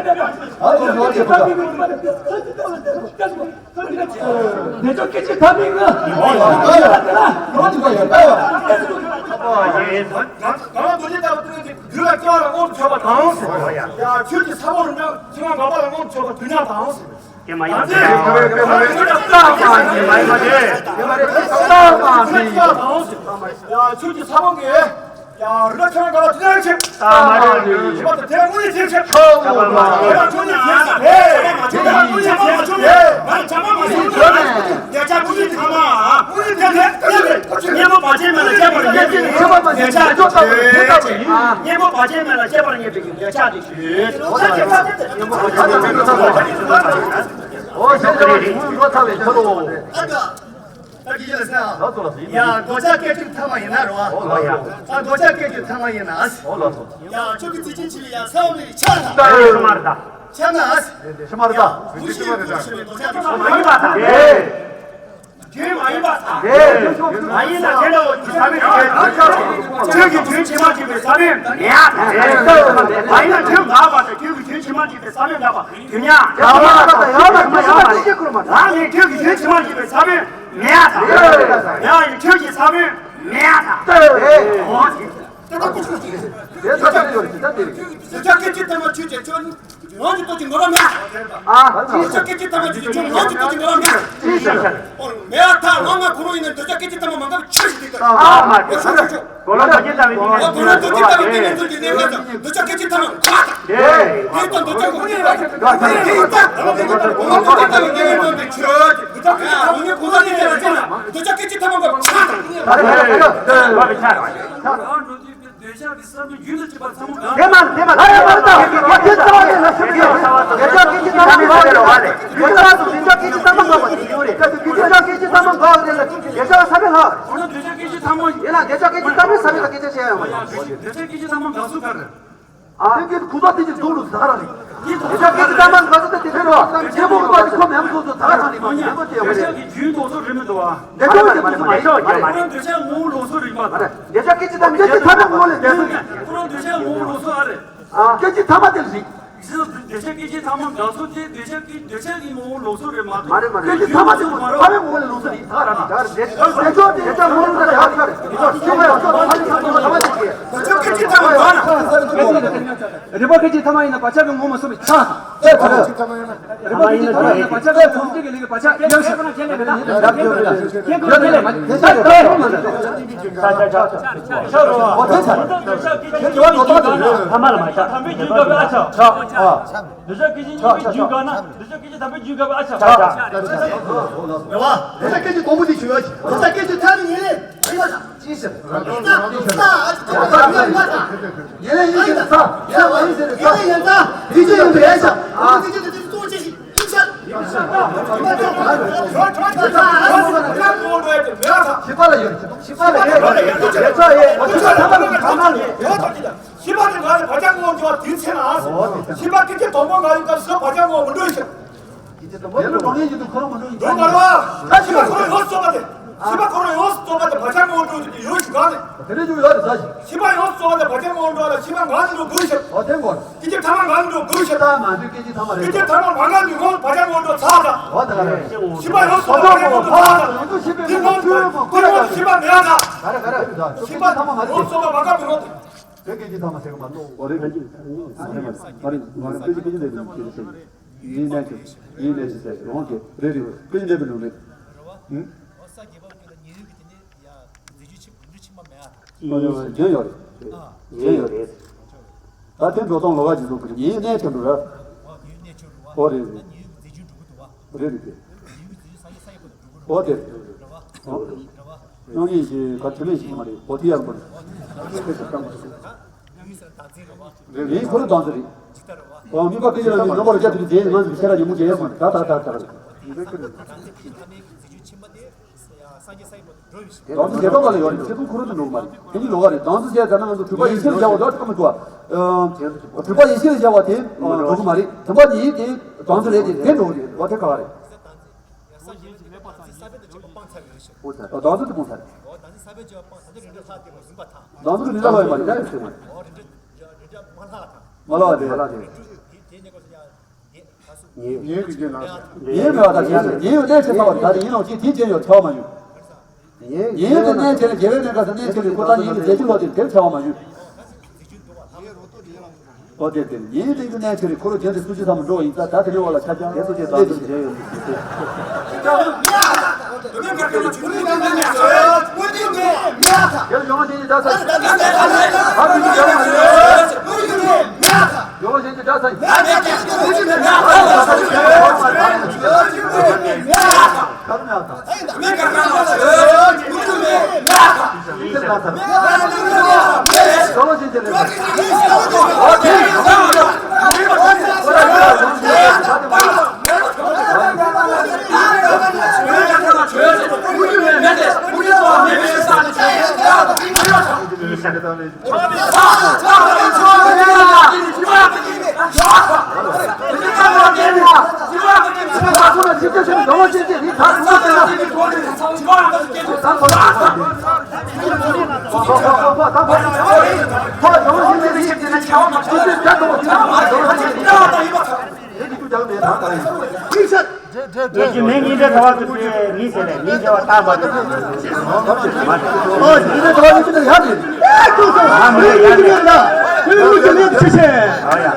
ཨ་ནི་ཡོད་ཀྱི་ཁོ་ད། འདི་ཚོ་སྐད་ཆ་ཐ་མིང་ཨ། ཡ་ཁྱོད་ཀྱི་ས་བོན་རིན་པོ་ཆེ་ང་འགོག་པ་ལ་དངོས་སུ་མཆོད་པ་དུས་མཉམ་དང་། དེ་མ་ཡིན་པ་དེ་མ་ཡིན་པ་དེ་མ་ཡིན་པ་དེ། ཡ་ཁྱོད་ཀྱི་ས་བོན་གྱི། ཡ་རི་ལ་ཆང་ག་ལ་དེ་ཆེ། ད་མ་རེད། ཞི་བ་དང་དེ་དངོས་ཡིན་ཆེ། ཞི་བ་དང་དངོས་ཡིན་ཆེ། ཧེ། དེ་དངོས་ཡིན་ཆེ། ཧེ། ང་ལ་ཆ་མ་མ་སོང་། ཡ་ཆ་དངོས་ཡིན་ཐ་མ། དངོས་ཡིན་ཐ་མ། སྙན་པོ་བ་ཅན་མེད་ལ་སྐྱེ་བར་ཡོད་ཅེས། ཡ་ཆ་དེ་ལྟ་བུ་ཡིན། སྙན་པོ་བ་ཅན་མེད་ལ་སྐྱེ་བར་ངེས་པའི་ཡ་ཆ་དེ་ཞུ། ཨོ་ཤེས་ཤེས། ངུ་འགྲོ་ཚར་བའི་ཚོད་ལོ། ད་ཀྱི་ལ་ས། ལགས་སོ་ལགས་སོ། ཡ་རྡོ་རྗེ་སྐད་ཅིག་ཐ་མ་ཡིན་ན་རོ། ཨོ་ལགས་སོ། ད་རྡོ་རྗེ་སྐད་ཅིག་ཐ་མ་ཡིན་ན། ཨོ་ལགས་སོ། ཡ་ཁྱོད་ཀྱི་ཚིག་ཆེན་ཆེ་བའི་ཡ་ས་བོན་ནི་ཆ་ལ། ཕྱི་མ་རེད་ད། ཕྱི་མ་རེད་ད། ཡ་བུ་ཤི་བུ་ཤི་བའི་རྡོ་རྗེ་སྐད་ཅིག་ཐ་མ་ཡིན་པ་དང་། ཨེ། དེ་མ་ཡིན་པ་དང་། ཨེ། མ་ཡིན་ན་དེ་འདྲ་བོ་ཅིག་ས་བོན་རེད། ཁྱོད་ཀྱི་དོན་ཇི་མ་ཇི་བཞིན་པའི་ས་བོན་མེད་ཡ། མ་ཡིན་ན་ཁྱོད་འགག་པ་དང་ཁྱོད་ཀྱི་དོན་ཇི་མ་ཇི་བཞིན་པའི་ས་བོན་འགག་པ། དུས་མཉམ། ཡང་མ་ཡང་མ་ཡང་མ་ཡང་མ་ཡང་མ། རང་ནི་ཁྱོད་ཀྱི་ཡུལ་ཇི་མ་ཡིན་པའི་ས་བོན་མེད་ཡ་དང་། ཡང་ཡིན་ཁྱོད་ཀྱི་ས་བོན་མེད་ཡ་དང་། འོ་ཞེས། དེ་ལྟ་བུ་ཁྱོད་ཀྱི་ཡུལ་ཇི་ལྟ་དེ་རེད། འདོད་ཆགས་སྐད་ཅིག་ཐ་མ་ཁྱོད་ཀྱི་ཁྱོད་ནི་ངང་གིས་རྟོགས་ཀྱི་འགོག་པ་མེད། ཨ། འདོད་ཆགས་སྐད་ཅིག་ཐ་མ་ཁྱོད་ཀྱི་ཁྱོད་ངང་གིས་རྟོགས་ཀྱི་འགོག་པ་མེད། ཅི་ཞིག་ཨོ་མེད་ཡ་ད་ང་ང་ཁོ་རང་ཡིན་ན་འདོད་ཆགས་སྐད་ཅིག་ཐ་མ་མ་འགག་ཆོས་ཤིག་དེ་ལྟར། ཨ་མ་ཁྱོད་ཁྱོད་ཁྱོད། གོ་ལ་རྡོ་རྗེ་ལྟ་བུའི་ཏིང་ངེ་འཛིན་ལ་ཡོད་རེད། འདོད་ཆགས་སྐད་ཅིག་ཐ་མ་འགག་དང་། འདོད་ཆགས་སྐད་ཅིག་ཐ་མ་འགག་དང་། དེ་ལྟར་འདོད་ཆགས་ཀྱི་དངོས་ཡིན་པ་ཞིག་འདོད་ཆགས་སྐད་ཅིག་ཐ་མ་ངེས་པའི་ཆོས་ཀྱི་འདོད་ཆགས་ཀྱི་ཐ་མ་ངེས་གོ་ས་ནི་དེ་ལ་བརྟེན་ན་འདོད་ཆགས་སྐད་ཅིག་ཐ་མ་འགག་ཆགས་དང་། ད་རེ་ད་རེ་ད་རེ་ད་རེ། འདོད་ཆགས་ཀྱི་ས་བོན་རྒྱུན་དུ་སྐྱེས་པ་ཚང་མ་འགག་དེ་མ་དེ་མ་ད་ཡ་མ་ད་ཡ་དེ་རྩ་བ་ནས་ལ་ཤེས་ཀྱི་ཡོད། འདོད་ཆགས་སྐད་ཅིག་ཐ་མ་འགག་རེད་བ་རེད། འདོད་ཆགས་སུ་འདོད་ཆགས་སྐད་ཅིག་ཐ་མ་འགག་པ་དེ་ཡོད་རེད། འདོད་ཆགས་སྐད་ཅིག་ཐ་མ་འགག་རེད་ལ་འདོད་ཆགས་ས་བོན་ལྷག་འོ་ན་འདོད་ཆགས་སྐད་ཅིག་ཐ་མ་ཡིན་ན་འདོད་ཆགས་སྐད་ཅིག་ཐ་མའི་ས་བོན་ལ་སྐད་ཆ་བཤད་ཡ་མ་ཡིན། འདོད་ཆགས་སྐད་ཅིག་ཐ་མ་འགག་ཚུལ་ག་རེ། ཨ་དེ་གི་ཁུ་ཚ་དེ་གི་འདུག་ལུགས་ཟ་ར་རེད། འདོད་ཆགས་སྐད་ཅིག་ཐ་མ་འགག་ཚུལ་དེ་དེ་རེད་བ། ཆེན་པོ་ཁུ་ཚ་དེ་ཁོ་མེད་མ་སོང་ཚོ་ཟ་ར་རེད་མ་ཡིན་པ་དེ་ཡོད་རེད། འདོད་ཆགས་ཀྱི་རྒྱུན་ལོགས་སུ་རེད་མི་འདུག་བ། འདོད་ཆགས་ཀྱི་རྒྱུན་ལོགས་སུ་མ་རེད། ཁོ་རང་འདོད་ཆགས་ངོ་བོ་ལོགས་སུ་རེད་མ་རེད། འདོད་ཆགས་སྐད་ཅིག་ཐ་མ་སྐད་ཅིག་ཐ་མ་ངོ་ལས་འདས་སོང་། ཁོ་རང་འདོད་ཆགས་ངོ་བོ་ལོགས་སུ་ཨ་རེད། ཨ་སྐད་ཅིག་ཐ་མ་དེ་རེད། འདོད་ཆགས་སྐད་ཅིག་ཐ་མ་འགག་ཚུལ་དེ་འདོད་ཆགས་ཀྱི་འདོད་ཆགས་ཀྱི་ངོ་བོ་ལོགས་སུ་རེད་མ་གཏོགས། མ་རེད་མ་རེད། སྐད་ཅིག་ཐ་མ་དེ་ངོ་བོ་ཐ་མའི་ངོ་བོ་ལས་ལོགས་སུ་རེད་ད་ར་ནི་ད་ར་རེད། འདོད་ཆགས་འདོད་ཆགས་ངོ་བོ་ལ་ཡར་ཆགས་རེད། འདོད་ཆགས་ཆགས་པ་ཡང་ཆགས་ཐ་མའི་ཐ་མ་དེ་རེད། འདོད་ཆགས་སྐད་ཅིག་ཐ་མ་འགག་ན། རེད་པ། སྐད་ཅིག་ཐ་མ་ཡིན་ན་བག་ཆགས་ཀྱི་ངོ་མ་སོང་བའི་ཆགས། རེད་པ། རེད་པ། སྐད་ཅིག་ཐ་མ་ཡིན་ན་བག་ཆགས་ཀྱི་ཐོག་མ་ཅིག་གི་ལས་ཀྱི་བག་ཆགས་ཡང་ཞིག་ཡག་ཡོད་རེད། ཡག་ཡོད་རེད། ཡག་ཡོད་རེད། ཆ་ཆ་ཆ། ཆ་རོ། ཐ་མ་ལ་མ་ཆགས། ཐ་མའི་རྒྱུན་འགག་པའི་ཨ་ཆགས། ཆགས། ཨ། འདོད་ཆགས་སྐད་ཅིག་གཉིས་པའི་རྒྱུན་འགག་ན་འདོད་ཆགས་སྐད་ཅིག་དམ་པའི་རྒྱུན་འགག་པའི་ཨ་ཆགས། ཆགས། རེད་བ། འདོད་ཆགས་སྐད་ཅིག་དང་པོ་དེ་ཞུ་ཡ་ཞིག་འདོད་ཆགས་སྐད་ཅིག་ཐ་མའི་ངེས་ལས་ཨ་ཡོད་ལ། ཅི་ཟེར། ད་ད་ད་ད་ད་ད་ད་ཡེ་ལེ་ཡིན་ཟེར་ས། ཡེ་ལེ་མ་ཡིན་ཟེར་ས། ཡེ་ལེ་ཡིན་ད། དེ་ཅི་ཡིན་པའི་ཨེ་ཤ། ཨ། དེ་ཅི་དེ་དེ་གཙོ་ཆེ་ཞིག་ཡིན་ཤ། ཡིན་ཤ། ཡིན་ཤ། ཤི་བ་དེ་ང་ལ་བར་ཆད་ངོ་འཇོག་དུས་ཚེ་ན། ཤི་བ་སྐད་ཆ་དང་པོ་ང་ཡི་སྐབས་སུ་བར་ཆད་ངོ་མི་འགྲོ་ཞིང་། དེ་ལ་ལོག་ཡིན་དུས་ཁོ་རང་མི་འགྲོ་ཡིན། འགྲོ་མ་རེད་བ། ད་ཤི་བ་ཁོ་རང་ཡོངས་སུ་རྫོགས་པ་དེ། ཤི་བ་ཁོ་རང་ཡོངས་སུ་རྫོགས་པ་དེ་བར་ཆད་ངོ་འགྲོ་དུས་ཡོད་ཞིག་ག་ནས། དེ་འདྲ་ཞིག་ཡོད་རེད་ཟེར་ཞིང་། ཤི་བ་ཡོངས་སུ་རྫོགས་པ་དེ་བར་ཆད་ངོ་འགྲོ་ལ་ཤི་བ་ང་ནི་འགྲོ་དགོས་ཞིང་། ཨོ་དེ་མགོ། སྐད་ཆ་ཐ་མ་ང་ནི་འགྲོ་དགོས་ཞིང་། ད་མ་འགྲོ་སྐད་ཆ་ཐ་མ་རེད། སྐད་ཆ་ཐ་མ་མ་ང་ནི་ངོ་བར་ཆད་ངོ་འགྲོ་ཚར་ད། ཨོ་དེ་ག་རེད། ཤི་བ་ཡོངས་སུ་རྫོགས་པ་བར་ཆད་ངོ་འགྲོ་ཚར་ད། དེ་ངོ་དེ་ངོ་ཤི་བ་མེད་ད། ག་རེ་ག་རེ། ཤི་བ་ཡོངས་སུ་རྫོགས་པ་མ་ང་མི་འགྲོ། དེ་སྐད་ཆ་ཐ་མ་ཟེར་གི་མ་གཏོགས། ཨོ་རེད། ང་ཚོས་ང་ཚོས་ང་ཚོས་ང་ཚོས་སྐད་ཆ་འདི་འདྲ་ཞིག་བྱེད་ཀྱི་ཡིན། ཡིན་ནའི་ཅི་ཡིན་ནའི་ཅི་ཟེར་ཡོང་གི་རེད། རེད་རེད། སྐད་ཆ་འདི་འདྲ་ལོས་རེད། ཧུམ། རྒྱན་ཡོད་རེད། རྒྱན་ཡོད་རེད། ད་དེ་འགྲོ་སྟངས་ལོགས་ཀ་ཅིག་བཟོ་དགོས་རེད། ཡིན་ནའི་ཅི་འགྲོ་ར། ཨོ་རེད་རེད། རེད་རེད། ཨོ་དེ། ཨོ། སྙོགས་ངེས་ཤིག་ག་དྲི་མེད་ཞིག་མ་རེད། གོ་ཐི་ཡག་པོ་རེད། རེད་ཁོ་རང་བདག་འཛིན་རེད། ཨོ་མི་པ་སྐད་ཆ་ལ་མི་རྣམ་པར་རྒྱ་དུ་དེ་ང་ཚོ་ཁྱེད་རང་ཉིན་མོ་རྒྱལ་ཡག་པོ་རེད། ད་ད་ད་ད་རེད། བདག་འཛིན་རྒྱལ་ཁབ་ལ་ཡོད་རེད། ཚེ་ཐུང་ཁོ་རང་དུ་འགྲོ་གི་མ་རེད། དེ་ནི་ལོགས་ཀ་རེད། བདག་འཛིན་བྱས་ཙང་ང་ཚོ་དུས་པ་ཡེ་ཤེས་ལ་བྱ་བ་དོ་ཁ་མི་འདུག་ཨ། དུས་པ་ཡེ་ཤེས་ལ་བྱ་བ་དེ་འགྲོ་གི་མ་རེད། དུས་པ་ཉིད་དེ་བདག་འཛིན་རེད། དེ་དེ་འགྲོ་གི་རེད། འོ་དེ་ག་བ་རེད། བདག་འཛིན་དེ་སྤངས་ཚར་རེད། བདག་འཛིན་རིགས་འདྲ་ལྷག་ཡོད་མ་རེད། ད་ཡོད་ཟེར་མ་རེད། མ་ལྷག་དེ། མ་ལྷག་དེ། ཡིན་མེད་པ་དང་ཡིན་ཡིན་ཡོད་གནས་ཆེ་ཚ་བ་རེད། ད་དེ་ཡིན་ནོ་ཅི་དེ་ཅན་ཡོད་ཚ་བ་མ་ཡོད། ཡིན་དེ་གནས་ཆེ་ལ་དགེ་བའི་གནས་སྐབས་སུ་གནས་ཆེ་བའི་ཁོ་ཐག་ཉིད་ཀྱི་རྫས་ཆུ་ལོག་དེ་དེར་ཚ་བ་མ་ཡོད། ཨོ་དེ་དེ་ཡིན་དེ་གི་གནས་ཆེ་བའི་ཁོ་རོ་རྒྱན་དེ་སུ་ཅི་ཚ་མ་འགྲོ་བ་ཡིན། ད་ད་དེ་ནས་འོག་ལ་ཆ་ཆ་དེ་སུ་ཅི་ཚ་མ་འགྲོ་བ་ཡིན། དེ་ལ་ཡོང་བ་དེ་ནི་ད་ཚ་ཡིན། ཡོང་བ་དེ་ནི་ད་ཚ་ཡིན། ཡོད་ཀྱི་མིང་གཉིས་འདྲ་ཚ་བ་ཚུར་ཏེ་མིང་ཟེར་ནས་མིང་འདྲ་བ་བཏགས་པ་དེ་མ་ཨོ་འདི་འདྲ་ཚ་བ་ཚུར་ཏེ་ཡག་གི། ཨ་མི་ཡག་གི། དེ་བས་མུ་གི་མེད་ཆུ་ཆེན། ཨོ་ཡ།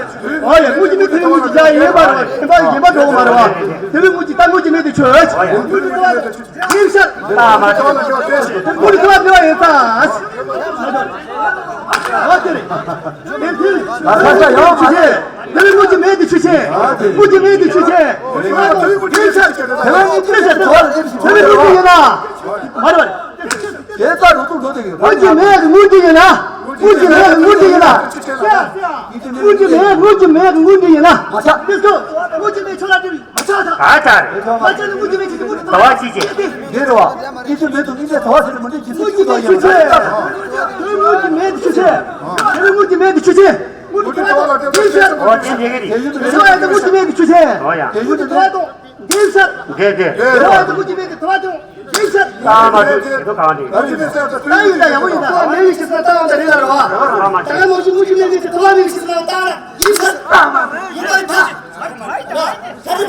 ཨོ་ཡ། མུ་གི་མེད་དེ་མུ་གི་ཡག་ཡིན་པ་རེད་བ། ཡིན་པ་ཡིན་པ་འགྲོ་གི་མ་རེད་བ། དེ་བས་མུ་གི་ད་མུ་གི་མེད་དེ་ཆོས། ཨོ་ཡ། ཡིན་ཤག་ད་མ་ཐོག་མུ་གི་ཐོག་ཡིན་ད། ཨོ་དེ་རེད། དེ་དེ་ཨ་ས་ས་ཡོང་མ་རེད། དེ་ནི་མུ་གི་མེད་དེ་ཆུ་ཆེན། མུ་གི་མེད་དེ་ཆུ་ཆེན། དེ་ནི་མུ་གི་མེད་དེ་ཆུ་ཆེན། དེ་ནི་མུ་གི་ཡིན་ན། མ་རེད་པ། དེ་ལྟ་རུ་ཏུ་འགྲོ་དེ་གི། མུ་གི་མེད་དེ་མུ་གི་ཡིན་ན། མུ་གི་མེད་དེ་མུ་གི་ཡིན་ན། མུ་གི་མེད་མུ་གི་མེད་དེ་མུ་གི་ཡིན་ན། མ་ཆག་དེ་ཚོ་མུ་གི་མེད་ཆོ་ལ་དེ་མ་ཆག་ད། ཨ་ད་རེད། མ་ཆག་ནི་མུ་གི་མེད་ཆུ་ཆེན། མུ་གི་ད་བ་ཅི་ཅི། དེ་རེད་བ། དེ་ཚོ་མེད་དུ་ཨིན་དེ་ད་བ་ཟེར་མི་འདུག་ཅི་ཚོ་མུ་གི་མེད་ཆུ་ཆེན། དེ་མུ་གི་མེད་དེ་ཆུ་ཆེན། དེ་མུ་གི་མེད་དེ་ཆུ་ཆེན། ཨོ་དེ་འདི་གི་རེད། དེ་ཡུལ་དུ་མེད་ཆོ་ཡ་དེ་མུ་གི་མེད་དེ་ཆུ་ཆེན། ཨོ་ཡ། དེ་ཡུལ་དུ་མེད། དེ་ཡུལ་དུ་མེད། དེ་ཡུལ་དུ་མེད། དེ་ཡུལ་དུ་མེད། ཨ་མ་དེ་དེ་ཚོ་གང་རེད། ད་ཡིན་ད་ཡག་པོ་ཡིན་ད། མེད་ཡིན་ཞིག་ད་ད་ད་རེད་ད་རེད་བ། ད་ཡ་མུ་གི་མུ་གི་མེད་ཞིག་ད་མེད་ཞིག་ད་ད་ཡིན་ད། ཡིན་ད་ཡིན་ད། ད་རེད་བ། ད་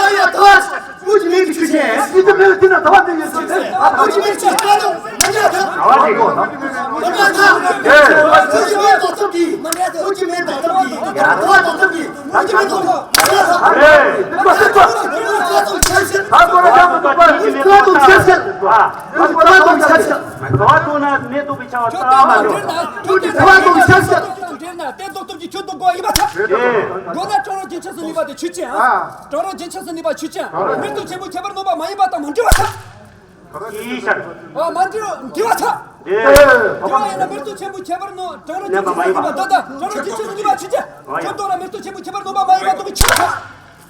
ཡ་ད། མུ་གི་མེད་དེ་ཆུ་ཆེན། ཡིད་དུ་མེད་དེ་ན་ད་བ་དེ་ཡིན་ཟེར་ཏེ། མུ་གི་མེད་ཆུ་ཆེན། ད་ད་ད་ད་ད། མུ་གི་མེད་ད་ཚོགས་ཀྱི། མུ་གི་མེད་ད་ཚོགས་ཀྱི། ད་བ་ད་ཚོགས་ཀྱི། མུ་གི་མེད་ད་ཚོགས་ཀྱི། ད་ཚོགས་ཀྱི། ད་ཚོགས་ཀྱི། ད་ཚོགས་ཀྱི། ད་ཚོགས་ཀྱི། ད་བ་ཐོག་ན་མེ་ཏོག་གི་ཆར་པ་ཙམ་མ་ཁྱོད་ལྟ་མ་འདྲེན་ན་ཁྱོད་ཀྱི་ད་བ་ཐོག་ཆར་ཆར། འདྲེན་ན་བསྟན་རྫོགས་སྟོབས་ཀྱིས་ཁྱོད་ཐོག་གོ་ཡིན་པ་ཐག་ཨེ། མདོར་ན་གྲང་རོག་རྒྱལ་ཆགས་སུ་ནུས་པ་དེ་ཆུ་ཆེན་ཨ། གྲང་རོག་རྒྱལ་ཆགས་སུ་ནུས་པ་ཆུ་ཆེན། མེ་ཏོག་ཆེན་པོ་ཁྱད་པར་ནོར་བ་མ་ཡིན་པ་དང་མ་འདྲེས་པ་ཐག་ཨ་མ་འདྲེས་འདྲེས་པ་ཐག་འདྲེས་པ་ཡིན་ན་མེ་ཏོག་ཆེན་པོ་ཁྱད་པར་ནོར་གྲང་རོག་རྒྱལ་ཆགས་སུ་ནུས་པ་ད་ད་གྲང་རོག་རྒྱལ་ཆགས་སུ་ནུས་པ་ཆུ་ཆེན། ཁྱོད་ཐོག་ན་མེ་ཏོག་ཆེན་པོ་ཁྱད་པར་ནོར་བ་མ་ཡིན་པ་དང་ཆུ་ཆེན།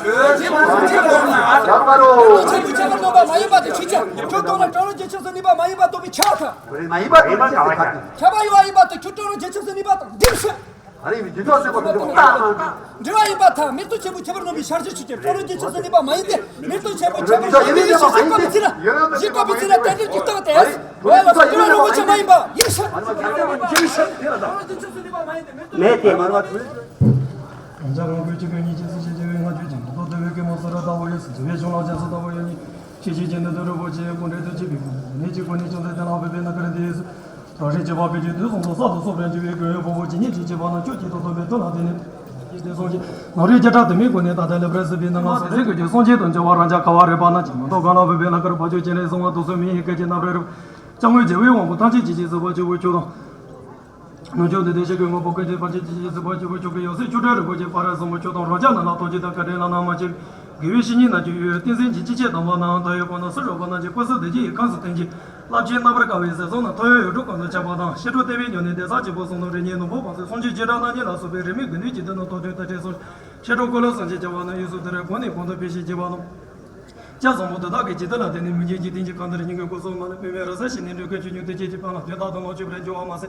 ཆོས་ཀྱི་ཆོས་ཀྱི་ཆོས་ཀྱི་ཆོས་ཀྱི་ནོར་བ་མ་ཡིན་པ་དེ་ཆོས་ཅན། ཁྱོད་གང་ལ་གྲོགས་རོགས་རྗེས་ཆོག་སུ་ནུས་པ་མ་ཡིན་པ་རྟོགས་པའི་ཆ་དང་། མ་ཡིན་པ་དེ་ཆོས་ཀྱི་ཁ་ཏོན། ཁྱབ་པ་ཡོད་པ་ཡིན་པ་དེ་ཁྱོད་གྲོགས་རོགས་རྗེས་ཆོག་སུ་ནུས་པ་དང་འདིར་ཤོད། ཨ་རེ་མི་འདི་ཚོ་ཟེར་བ་དེ་ཚོ་ལྟ་ན། འབྲེལ་བ་ཡིན་པ་དང་མིར་ཐུ་ཆེན་པོ་ཁྱད་པར་ནོན་པའི་ཤར་གྱི་ཆོས་ཅན། གྲོགས་རོགས་རྗེས་ཆོག་སུ་ནུས་པ་མ་ཡིན་ཏེ། མིར་ཐུ་ཆེན་པོ་ཁྱད་པར་ནོན་པའི་ཤེས་རབ་པའི་ཚིག་ལ། ཞིག་པ་པའི་ཚིག་ལ་དེ་འདྲ་གྱི་རྟགས་ཏེ། འོ་ལ་སོགས་འབྲེལ་བ་རོགས་པའི་ཆ་མ་ཡིན་པ་ཡིན་ཤག་མེད་དེ། རང་ཅག་རང་གོས་ཀྱི་གོས་ཉིད་ཅན་སྲིད་ཞི་བྱེ་བའི་སྔ་རྒྱུད་ཀྱི་མདོ་སྡེ་བའི་སྐད་མོ་སོ་ར་ལྟ་བུ་ཡོད་ཟེར། བྱེ་བའི་གཞུང་ལ་རྒྱ་མཚོ་ལྟ་བུ་ཡོད་ནི། ཤེས་བྱའི་སྤྱི་དོན་དུ་རིན་པོ་ཆེ་སྐུ་འདྲེན་དུ་བཅས་པའི་སྐུ་ནས་ཀྱི་སྐུ་ནི་ཅུང་ཟད་བརྟན་ལ་ཕེབས་པའི་སྣ་ཁར་འདི་ཡིས་སུ། རང་བཞིན་བྱེ་བྲག་པའི་རྒྱུད་དུ་གསུང་དུ་གསར་དུ་གསུངས་པའི་འཇུག་པའི་སྐུ་ཡོན་ཕུང་པོ་ཇི་སྙེད་ཅིག་བྱེད་པ་རྣམས་ཆོས་ཀྱི་དོན་སྟོན་པའི་དོན་ལ་བརྟེན་ནས། ཀྱི་དེ་གསུང་ཆོས་ནོར་རིགས་བརྒྱ་ཕྲག་དུ་མའི་སྒོ་ནས་ད་ལྟ་ལེགས་པར་གཟིགས་པའི་ནང་ལ་སོགས་རིགས་ཀྱི་རྒྱུད་གསུང་ཆོས་དང་བཅས་པ་རང་ཅག་ཁ་བ་རི་པ་ན་ཅིག་མ་གཏོགས་གང་ལ་ཕེབས་པའི་ལྷ་སྐལ་བ་ཆོས་ཅན་རེད་གསུང་བ་དུ་གསུམ་མི་ཡི་སྐད་ཀྱི་རྣམ་རོལ་རེད། སྐྱབས་མགོན་རྒྱལ་བའི་དབང་པོ་ཐམས་ཅད་ཀྱི་རྗེས་སུ་དཔག་ཆོས་ཀྱི་མཆོག་དང་། ནུབ་ཕྱོགས་འདི་དེ་ཞིག་གི་དངོས་པོ་ཀུན་གྱི་ཕན་ཆད་ཀྱི་རྗེས་སུ་དཔག་ཆོས་ཀྱི་མཆོག་གི་ཡང་སྲིད་ཆོས་སྒྲོན་རིན་པོ་ཆེ་ཕ་རོལ་གསུམ་པོ་མཆོག་དང་རང་ཅག་ནང་ལ་ཐུགས་རྗེ་དང་བཀའ་དྲིན་བླ་ན་མ་མཆིས། དགེ་བའི་བཤེས་གཉེན་རྣམས་ཀྱི་ཡུལ་བསྟན་འཛིན་གྱི་སྤྱི་ཁྱབ་དམ་པ་རྣམས་མཐའ་ཡས་ཁོ་ན་སུ་རོགས་པ་རྣམས་ཀྱི་སྐུ་གཟུགས་བདེ་སྐྱིད་ཡི་ཁམས་སུ་བརྟན་ཅིང་། རླབས་ཆེན་རྣམ་པར་དཀར་བའི་ཟས་གསུམ་རྣམས་མཐོང་ཡོང་ཡུལ་གྲུ་གང་དུ་ཁྱབ་པ་དང་། ཤིང་དྲུང་བསྟན་པའི་འབྱུང་གནས་སྡེ་གསར་གཅིག་པུ་གསུང་རྣམས་རིག་གནས་ནོར་བུ་གང་ཚོའི་གསུང་ཆོས་བྱེ་བྲག་སྣ་བརྒྱད་ལ་སོགས་པའི་རིས་མེད་དགེ་འདུན་གྱི་སྡེ་རྣམས་ཐོག་ཐོག་ཏུ་འཕྲད་སོང་། ཤིང་དྲུང་འཁོར་ལོ་གསུམ་གྱི་བྱ་བ་རྣམས་ཡོངས་སུ་དུལ་བའི་གོང་ནས་གོང་དུ་འཕེལ་ཞིང་རྒྱས་པ་རྣམས། སྐྱབས་བཟང་པོ་དེ་དག་གི་ཇི་ལྟར་ལ་བརྟེན་ནས་མི་མཇེད་ཀྱི་རྟེན་གྱི་གང་ལྟར་སྙིང་གི་སྒོ་གསུམ་མ་ལུས་པའི་མེ་རོ་ས་ཞིག་ནས་འགྲོ་ཀུན་ཆོས་ཉིད་དུ་སྐྱེས་ཀྱི་ཕན་ལ་དོན་དག་དུ་མ་བཅུག་པར་འགྱུར་བ་མ་ཟད།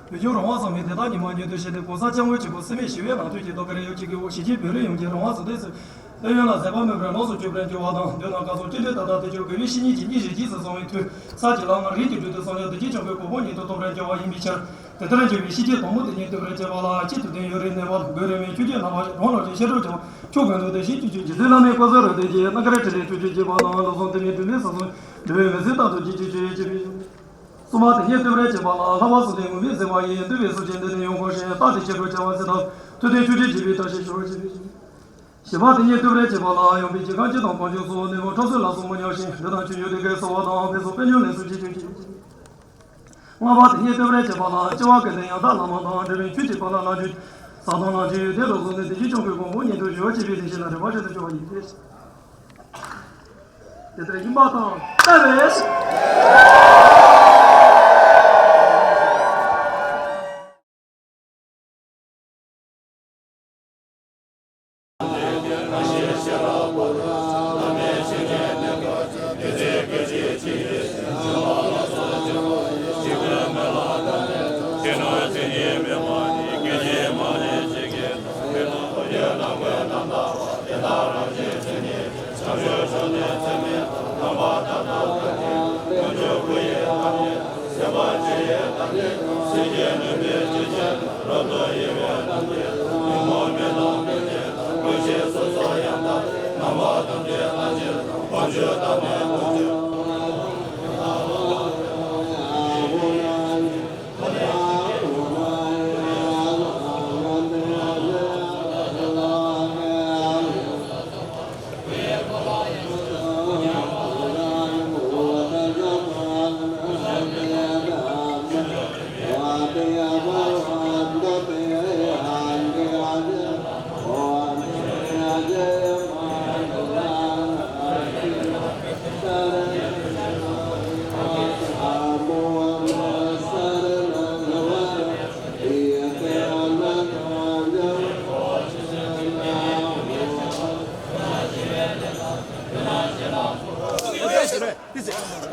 བོད་ལྗོངས་རང་དབང་གཙང་མའི་བདེན་མཐའ་ཉིད་མ་ཉིད་དུ་ཤེས་ཏེ་གོང་ས་སྐྱབས་མགོན་ཆེན་པོ་སེར་སྨད་ཞི་བའི་ལམ་སྟོན་གྱི་རྟོགས་གར་ཡོད་ཅིག་གི་འོག་ཞི་བདེའི་བོད་རིགས་ཡོངས་ཀྱི་རང་དབང་གཙང་བདེ་སྲུང་ཕན་ཡོན་ལ་ཟད་པ་མེད་པར་ལོངས་སུ་སྤྱོད་པར་འགྱུར་བ་དང་། མདུན་ན་བཀའ་སྲུང་ཅི་འདྲའི་དག་དང་དེ་ཕྱོགས་དགེ་བའི་བཤེས་གཉེན་གྱི་སྙིང་རྗེ་རྗེས་སུ་བཟུང་བའི་མཐུས་ས་ཀྱི་ལམ་ལྔ་རིགས་ཀྱི་རྒྱུད་དུ་གསུང་ཡང་བདེ་སྐྱིད་ཆོས་འཁོར་གོ་འཕང་ཉིད་དུ་ཐོབ་པར་འགྱུར་བ་ཡིན་པའི་ཕྱིར། དེ་ལྟར་འགྱུར་བའི་ཤེས་བྱའི་དོན་སྨོན་དེ་ཉིད་བསྟོད་པར་བྱ་བ་ལ་ཆེད་དུ་བསྟན་ཡོད་རིགས་གནས་པ་དགོས་རེ་མེད་ཆོས་ཀྱི་ལམ་པ་རོང་ལོ་རེ་ཤེས་རབ་ཀྱང་ཆོས་ཀུན་ཏུ་དེ་བཞིན་གྱི་ཆོས་ཀྱི་རྩེ་ལམ་མེ་བཀོད་ཟོར་རུ་དེ་རྗེས་རྣམ་དཀར་ཁྲི་ལས་ཐུགས་རྗེ་ཆེ་བ་དང་ལོ་གསུམ་དུ་མའི་དུས་མེད་ས་གསུམ་འདུལ་བའི་མི་ཚེ་རྟག་ཏུ་སྐྱིད་ཅིང་ཆོས་ཡོད་ཅེས་པའི། གསུམ་པ་དེ་ཉིད་བསྟོད་པར་བྱེད་པ་ལ་ལྷག་པ་གསུམ་ལྡན་མུ་མེད་ཟེར་བ་ཡིས་འདུལ་བའི་སྲོལ་ཆེན་འདི་ནས་ཡོང་དགོས་ཤིང་རྟགས་དེ་ཆེ་རུ་བྱ་བ་ཟེར་ཐབས་ཐུབ་བསྟན་ཆོས་སྒྲོན་གྱི་བཀྲ་ཤིས་ཤོག་ཅེས་པའི། བཞི་པ་དེ་ཉིད་བསྟོད་པར་བྱེད་པ་ལ་ཡོང་པའི་རྗེས་གང་སྤྱི་དང་གང་བྱུང་སོགས་ནུས་པ་ཐོབ་ཚུལ་ལ་སོགས་མི་ཉམས་ཤིང་འདི་དང་ཆོས་ཡོད་དེ་སྐད་གསོ་བ་དང་དཔེ་སོགས་དཔེ་ཉུང་ལས་སུ་ཅི་བྱུང་ཅི། ལྔ་པ་དེ་ཉིད་བསྟོད་པར་བྱེད་པ་ལ་སྐྱེ་བ་ཀུན་ཏུ་ཡང་དག་བླ་མ་དང་འབྲེལ་བའི་ཆོས་ཀྱི་ཕ་ལ་ལ་འཇུ། ས་དང་ལ་འཇུ་ཡོད་དེ་རོགས་སོང་ནས་དེ་བཞིན་སྐྱོང་བའི་གོང་བུ་ཉིད་དུ་ཞུ་བ་བྱེད་པའི་དེ་བཞིན་ལ་རེ་བ་ཞིག་ཏུ་འབྱོར་བ་ཡིན་ཏེ། དེ་ལྟར་ཡིན་པ་དང་ལྟ་བས།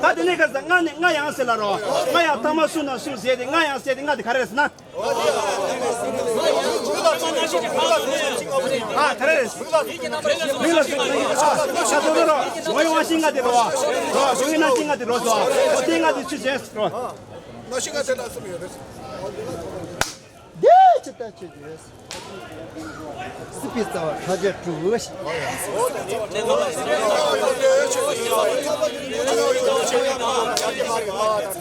ད་དེ་ནས་ཁ་སང་ང་ནི་ང་ཡང་ཟེར་ལ་རོ། ང་ཡང་ཐ་མ་སུ་ན་སུ་ཟེར་ཏེ་ང་ཡང་ཟེར་ཏེ་ང་དེ་ག་རེ་ཟེར་ན། ཨ་ག་རེ་རེད། མིང་ལ་ཤ་ཚ་རོ། ངོ་ཡོང་བ་ཤིང་ང་དེ་རོ། ངོ་ཡོང་ན་ཤིང་ང་དེ་རོ་སོ། ཨོ་དེ་ང་དེ་ཆུ་ཟེར་རོ། འདི་ ལྟ་བྱེད་དགོས། སྲིད་པའི་རྩ་བ་ཕྲ་རྒྱས་དྲུག།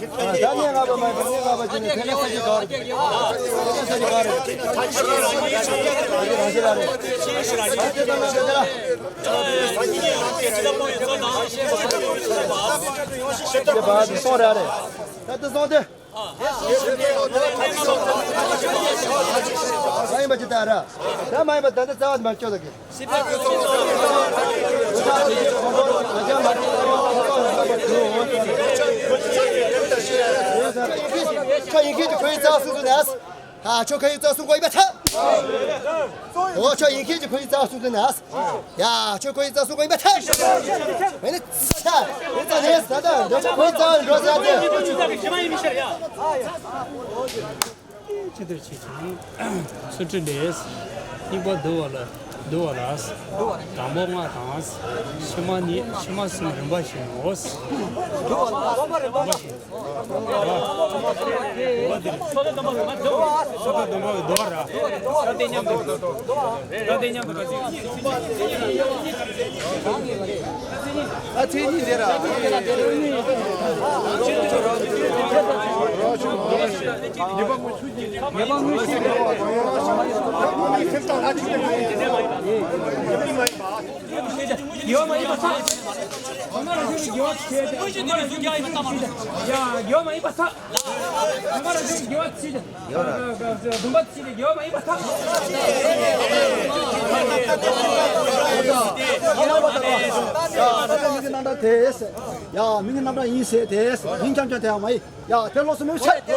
ད་ནས་ལྔ་པ་མ་ཡིན་པ་ནས་ལྔ་པ་བྱས་ནས་དེ་ནས་ས་གཞི་ག་རེད། དེ་ནས་ས་གཞི་ག་རེད། ད་དེ་ལྟ་ན་དེ་ལ། དེ་བ་དེ་སོང་ར་རེད། ད་དེ་སོང་དེ། མ་ཡིན་པ་ཅི་ལྟར། ད་མ་ཡིན་པ་ད་ལྟ་རྩ་བ་དེ་མ་སྐྱོ་ལ་གི། ཁྱོད་ཡིན་མཁན་གྱི་ཁོའི་རྩ་བ་སུ་སུ་ནས། ཧ། ཁྱོད་ཁོའི་རྩ་བ་སུ་གོ་ཡིན་པ་ཚ། འོ། ཁྱོད་ཡིན་མཁན་གྱི་ཁོའི་རྩ་བ་སུ་སུ་ནས། ཡ། ཁྱོད་ཁོའི་རྩ་སུ་གོ་ཡིན་པ་ཚ། མེད་ནི་ཚ། མེད་ཚ་ནས་ད་ལྟ་འགྲོ་ཁོའི་རྩ་བ་འགྲོ་ཟེར་ཏེ། ཅི་ལྟར་བྱེད་ཅིང་། ཚུལ་ཁྲིམས་ལས། སྙིང་པོ་བསྡུ་བ་ལ། བསྡུ་བ་ལ། དང་པོ་ལྔ་དང་། ཕྱི་མ་གཉིས། ཕྱི་མ་གསུམ་རིམ་པ་བཞིན་ནོ། དགེ་བ་མ་ཡིན་པ་ཚ། དགེ་བ་མ་ཡིན་པ་ཚ། དགེ་བ་མ་ཡིན་པ་ཚ། ཡ། དགེ་བ་མ་ཡིན་པ་ཚ། དགེ་བ་མ་ཡིན་པ་ཚ། ཡ། མིང་གི་རྣམ་གྲངས་དེ། ཡ། མིང་གི་རྣམ་གྲངས་ཡིན་ཟེར་དེ། ཡིན་ཀྱང་ཀྱང་དེ་ཡང་མ་ཡིན། ཡ། དེ་ལོགས་སུ་མི་བྱེད། ད་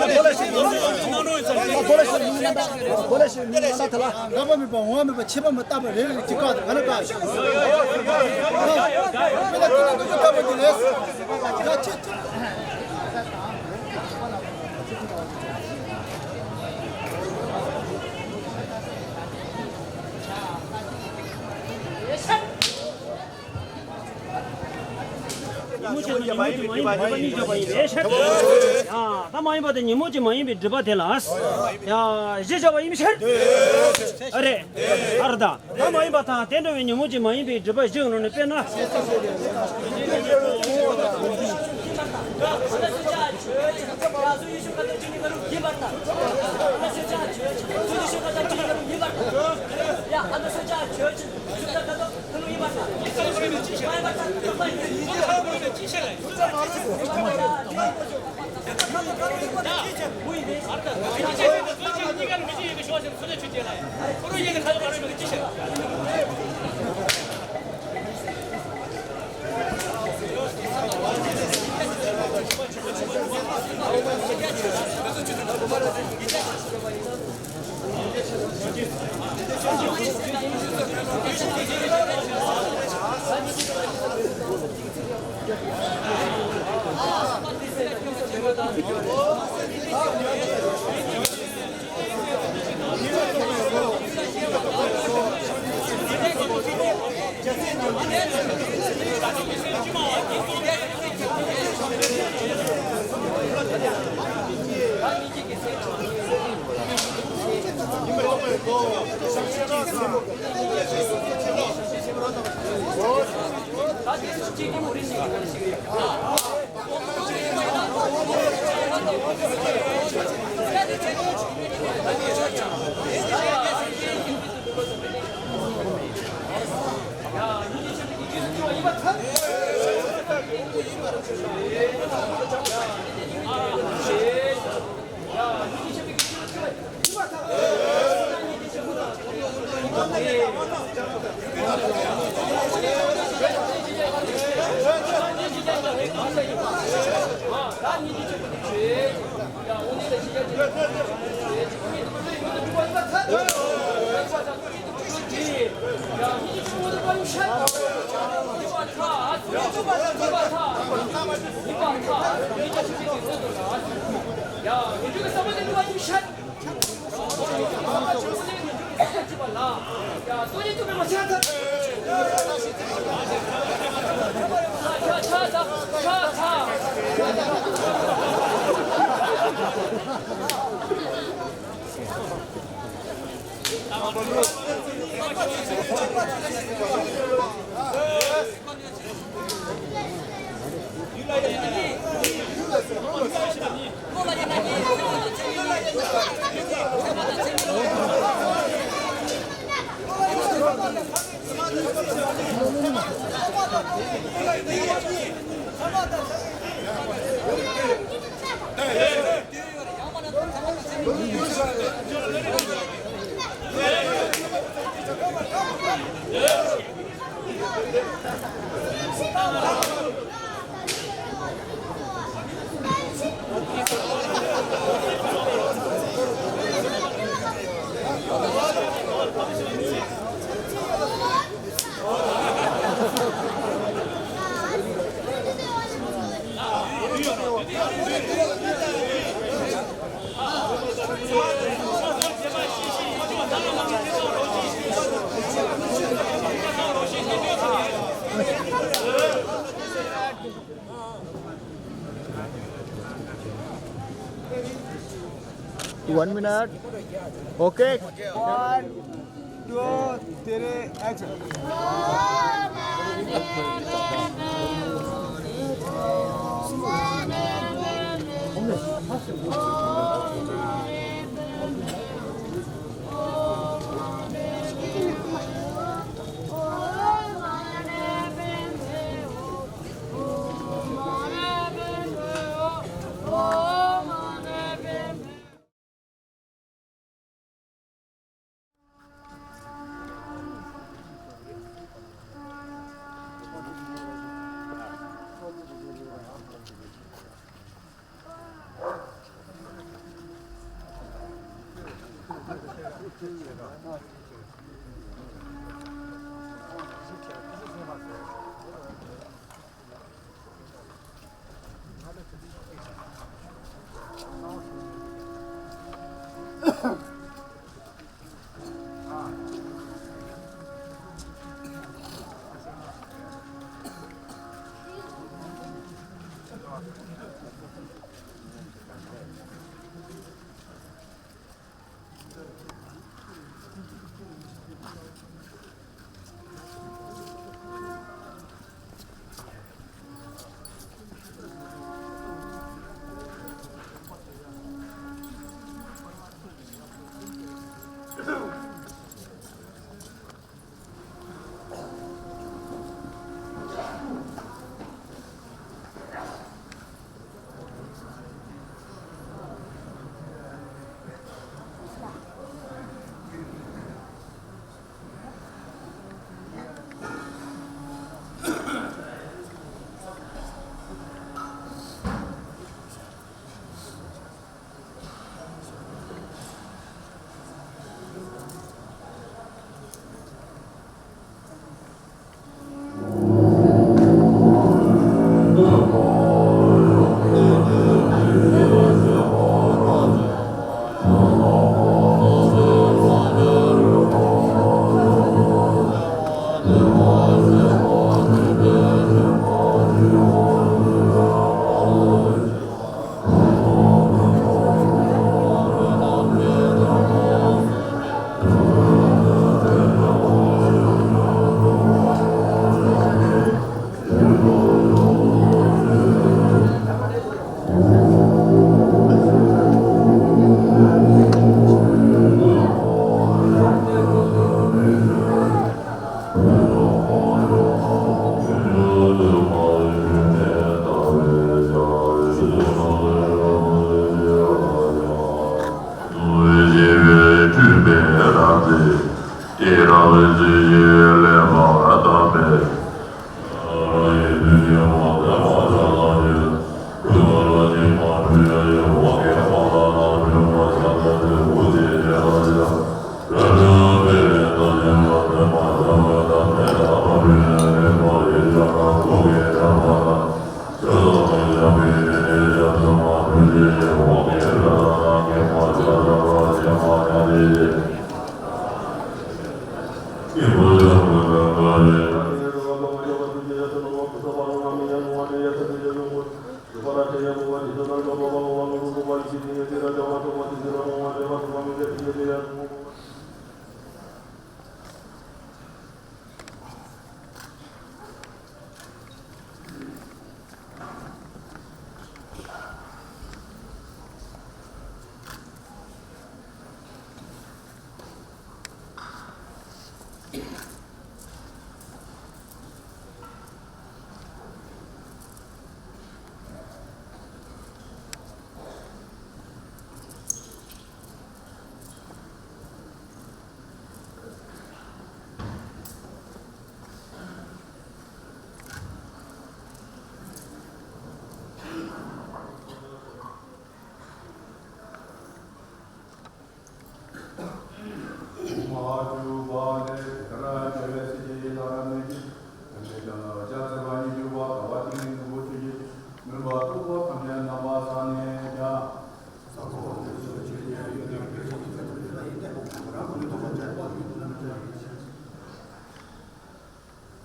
ཐོ་ལེ་ཤི། ད་ཐོ་ལེ་ཤི་མི་ནང་ད། ཐོ་ལེ་ཤི་མི་ནང་ད་དེ་ལ། རགས་པ་མེད་པ་འོང་བ་མེད་པ་ཆད་པ་མི་བཏབ་པ་རེ་རེ་གཅིག་བཀག་དང་ག་ལ་བཀག་ཞིག །ཡ། མི་ལ་དེ་ནི་འདུག་གི་ལྟ་བུ་འདི་རེད། ཡ་ཆེ་ཆེ། ཉིན་མོ་གཅིག་མ་ཡིན་པའི་སྒྲིབ་པ་གཉིས་བརྗོད་པ་ཡིན་པས་ཤེས། ཡ། ད་མ་ཡིན་པ་དེ་ཉིན་མོ་གཅིག་མ་ཡིན་པའི་སྒྲིབ་པ་དེ་ལ། ཡ། བཞི་བརྗོད་པ་ཡིན་པས་ཤེས། ཨ་རེ། ཨ་རེ་ད། ད་མ་ཡིན་པ་དང་དེ་འདྲ་བའི་ཉིན་མོ་གཅིག་མ་ཡིན་པའི་སྒྲིབ་པ་བཞི་ཡོང་ནས་དཔེར་ན། One minute. Okay. One, two, three, action.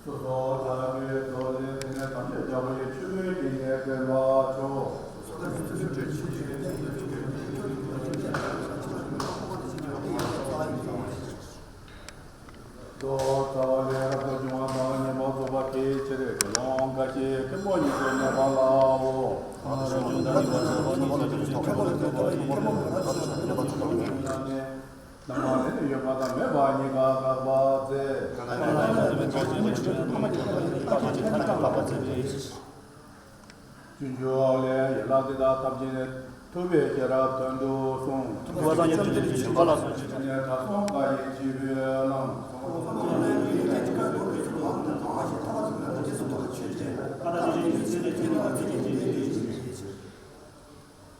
སོ་སོ་ལྟ་བུའི་ཐོག་ནས་དེ་ནས་ཐམས་ཅད་རྒྱལ་བ་ཡི་ཆོས་ཀྱི་གནས་དགོན་པ་མཆོག་ཏོ་རྩ་བ་ལས་རབ་ཏུ་བྱུང་བ་དང་ཉན་པར་རྫོགས་པ་དེའི་ཕྱིར་དགེ་སློང་འགའ་ཞིག་མཁན་པོ་ཉིད་དུ་གནས་པ་ལའོ། ནང་ན་ཡོད་པ་དང་མེད་པ་གཉིས་ཀ་དགག་པ་མཛད། སྤྱོད་འཇུག་ལས་ཡན་ལག་འདི་དག་ཐམས་ཅད་ནི་ཐུབ་པའི་ཤེས་རབ་དོན་དུ་གསུངས། ཐུབ་པ་དང་ཉན་ཐོས་ཀྱི་ཞིང་ཁམས་ལ་སོགས་ཀྱི། ནས་ད་སོང་ཀ་ཡི་སྤྱི་བོའི་ནང་།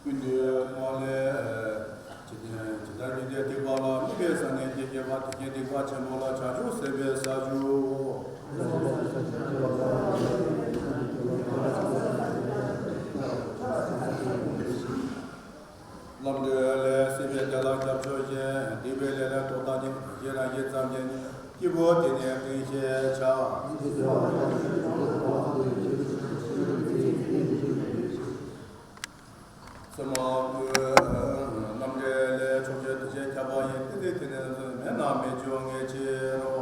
ཀུན་ཏུ་མ་ལས། ཇི་ལྟར་ཇི་ལྟར་སྡིག་པ་ལ་དམིགས་པའི་ས་ནས་སྡིག་བགྱིས་པ་དེ་བཞིན་སྡིག་པ་ཆེན་པོ་ལ་བྱང་ཆུབ་སེམས་དཔའི་ས་བཅུའོ། ལམ་འགྲོ་ལས་སྲིད་པའི་བདེ་ལ་སྐྱབས་བཅོལ་ཞིང་། སྡིག་པའི་ལས་ལས་ལྡོག་ལྟ་ཅིང་། གཞན་རང་བཞིན་ཙམ་གྱིས་ནི། སྐྱེས་བུ་དེ་ནི་རྟེན་ཞེས་བྱ། སེམས་མ་བསྐུལ། རྣམ་འགྲེལ་ལས། ཕྱོགས་ཆོས་དེ་བཞིན་ཁྱབ་པ་ཡི། གཏན་ཚིགས་དེ་ནི་མེད་ན་མི་འབྱུང་ངེས་ཕྱིར་རོ།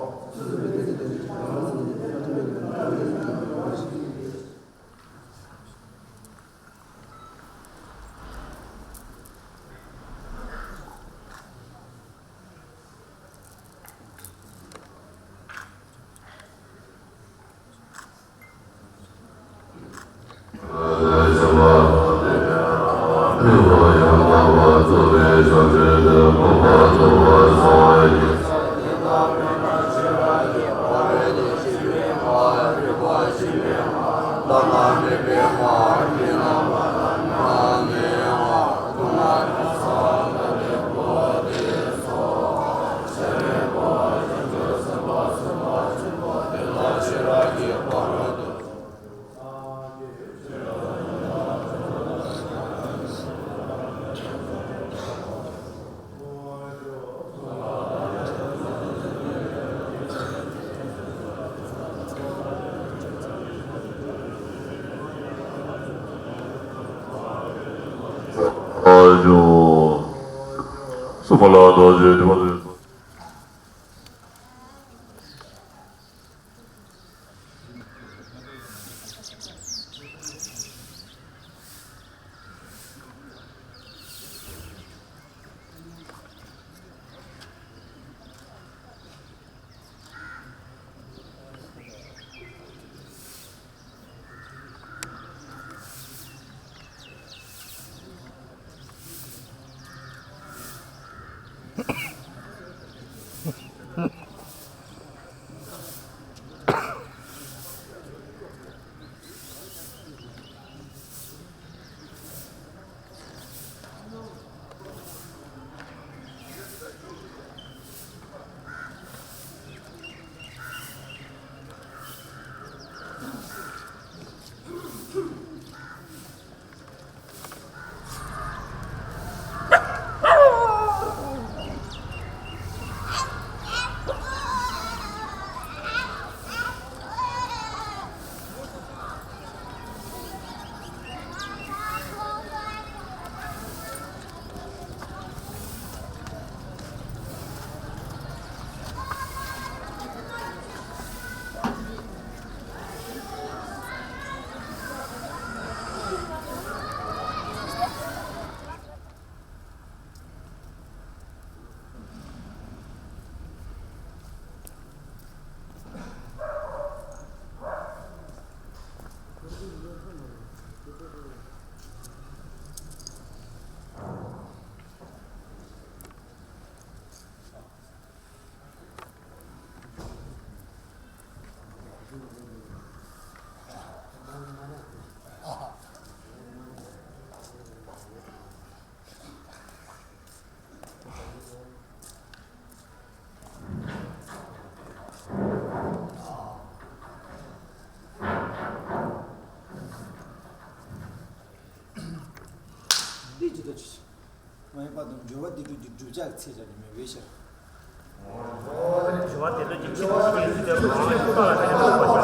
ཨ་ཇོ། སུ་མ་ལ་དོ་ཇེ་ཇོ། འདི་ཇི་ལྟར་ཆེ་ཞིང་། མ་ཡིན་པ་དང་སྦྱོར་བ་སྡེ་དྲུག་གི་བསྒྲུབ་བྱ་གི་ཚད་ཀྱང་ནི་མེད་པའི་ཕྱིར། སྦྱོར་བ་སྡེ་དྲུག་གི་ཚད་ཀྱི་ཚད་དུ་མ་ཡིན་པ་ལ་བརྟེན་ནས་བཀག་པ་ཞིག་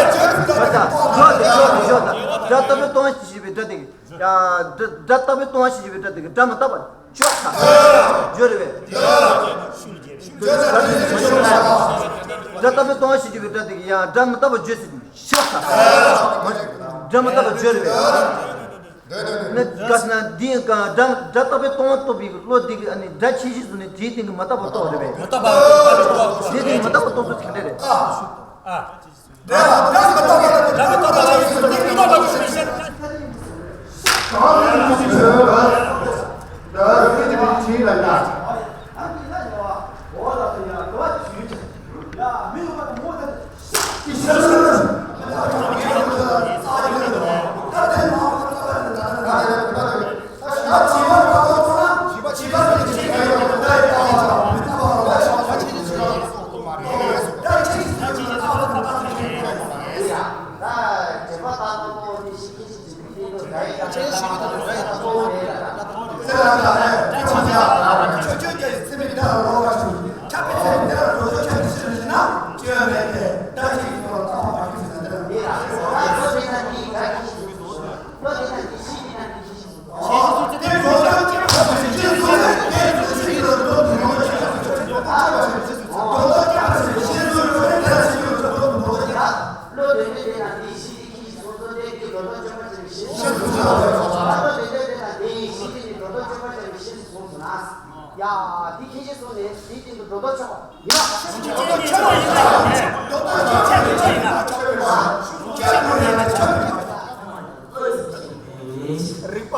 སྒྲ་དང་སྒྲ་དང་སྒྲ་དང་སྒྲ་ལྟ་བུའི་ལྟུང་བ་ཞེས་བྱ་བའི་སྒྲ་དེ་གིས། ཡང་སྒྲ་སྒྲ་ལྟ་བུའི་ལྟུང་བ་ཞེས་བྱ་བའི་སྒྲ་དེ་གིས་སྒྲ་མི་རྟག་པ་བརྗོད་དང་། བརྗོད་རེད་པས། སྒྲ་ལྟ་བུའི་ལྟུང་བ་ཞེས་བྱ་བའི་སྒྲ་དེ་གིས་ཡང་སྒྲ་མི་རྟག་པ་བརྗོད་ཟེར་གྱི་མི་ཤེས་པ་དང་། སྒྲ་མི་རྟག་པ་བརྗོད་རེད་པས། ནི་ག་ཟེར་ན་འདི་ཡང་སྒྲ་སྒྲ་རྟག་པའི་ལྟུང་བ་རྟོགས་པའི་བློ་འདི་གིས་ཨ་ནི་སྒྲ་ཆོས་ཅན་བཟུང་ནས་དེའི་སྟེང་གི་མི་རྟག་པ་རྟོགས་རེད་པས། མི་རྟག་པ་རྟོགས་པའི་བློ་དེའི་སྟེང་གི་མི་རྟག་པ་རྟོགས་ཚུལ་ག་འདྲ་རེད། ཨ། ཡ། འདི་ཁྱེད་ཀྱིས་གསུངས་ནས་དེའི་སྟེང་དུ་སྒྲོ་འདོགས་ཆོད་པ་ཡིན་ན། རིག་པ།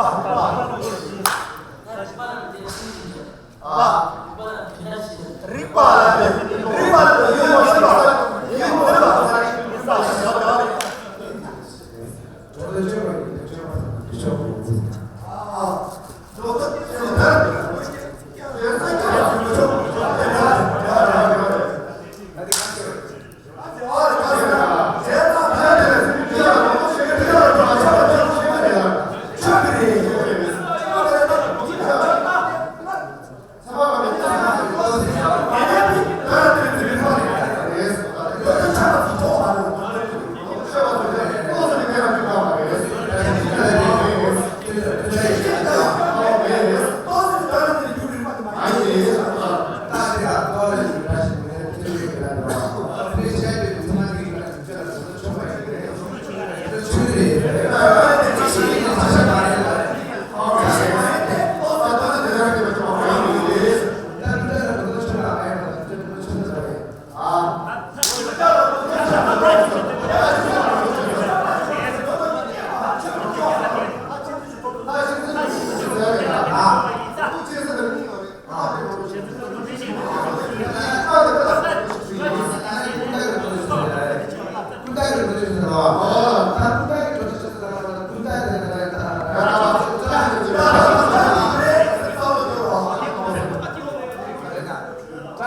རིག་པ་ལ་རིག་པ་ལ་ཡོད་མ་ཤེས་པ་ཡོད་མ་ཤེས་པ།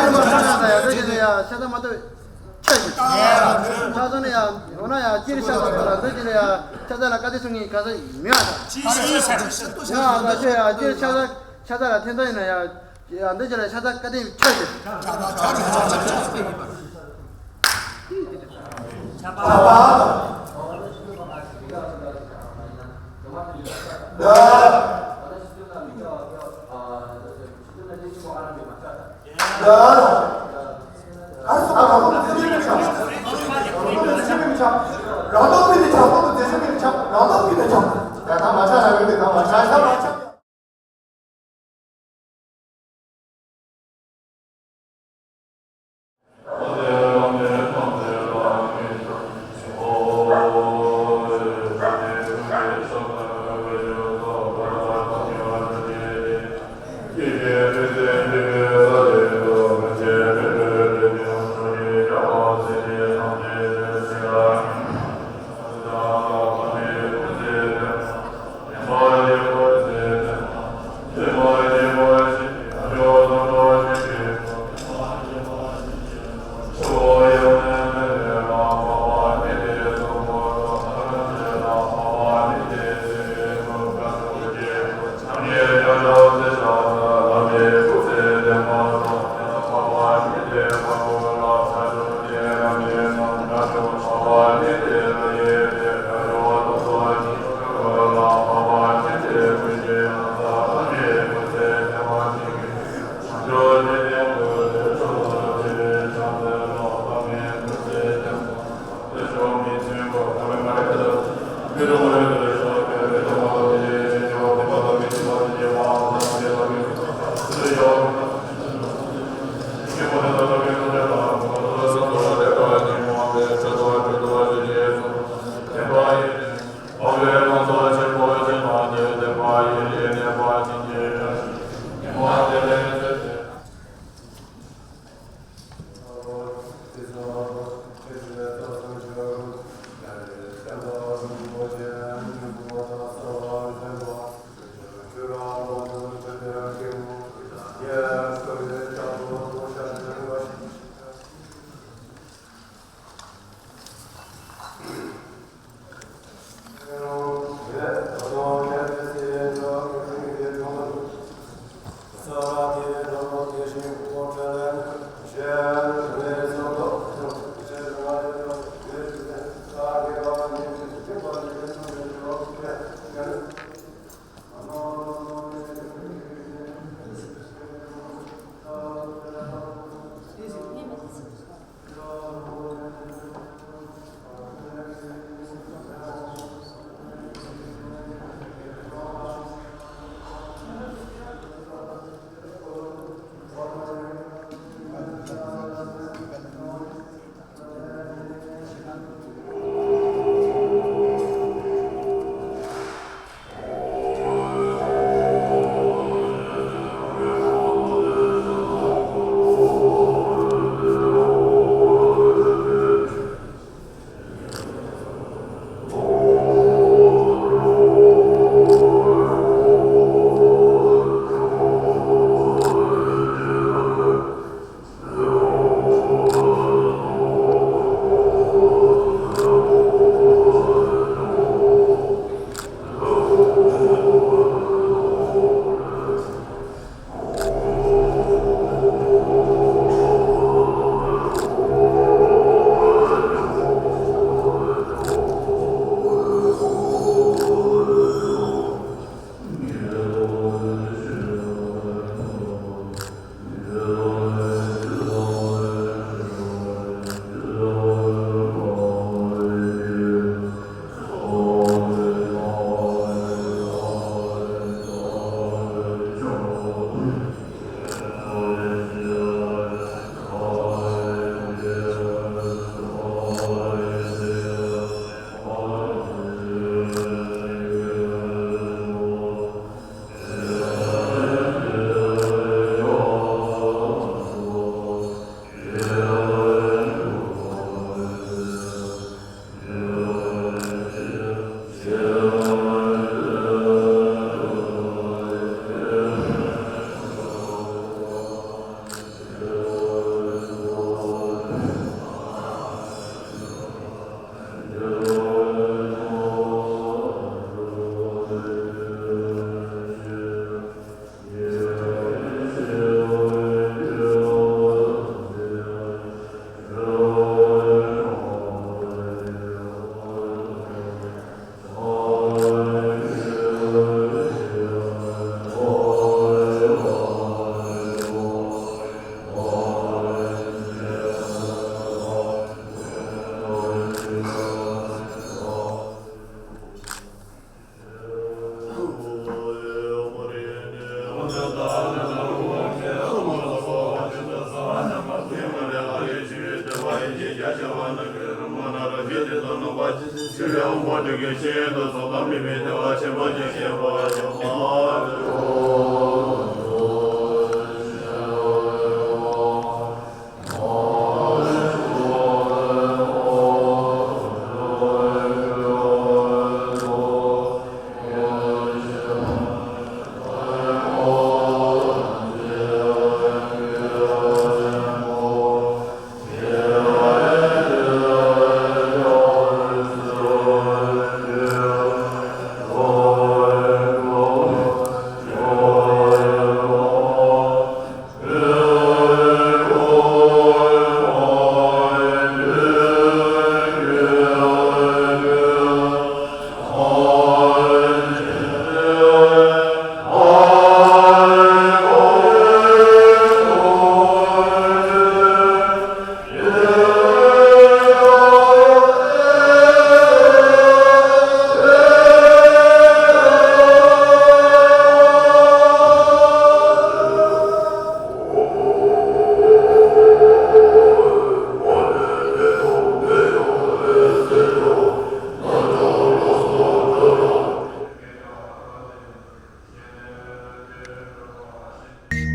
ཡ་འདི་བཞིན་ཡ་ཤ་ཚ་མ་གཏོགས་ཆ་ཞིག་ཆ་ཚང་ནས་ཡ་འོ་ན་ཡ་སྤྱིར་ཤ་ཚ་པ་ལ་འདི་བཞིན་ཡ་ཤ་ཚ་ལ་བཀའ་དྲིན་གསུང་མཁན་ག་ས་མེད་པ་དང་། ཡ་ད་ཆོས་ཡ་སྤྱིར་ཤ་ཚ་ཤ་ཚ་ལ་ཐེ་ཚོམ་ཡིན་ན་ཡ། ཡ་འདི་ཕྱི་ལ་ཤ་ཚ་བཀའ་དྲིན་ཆ་ཞིག་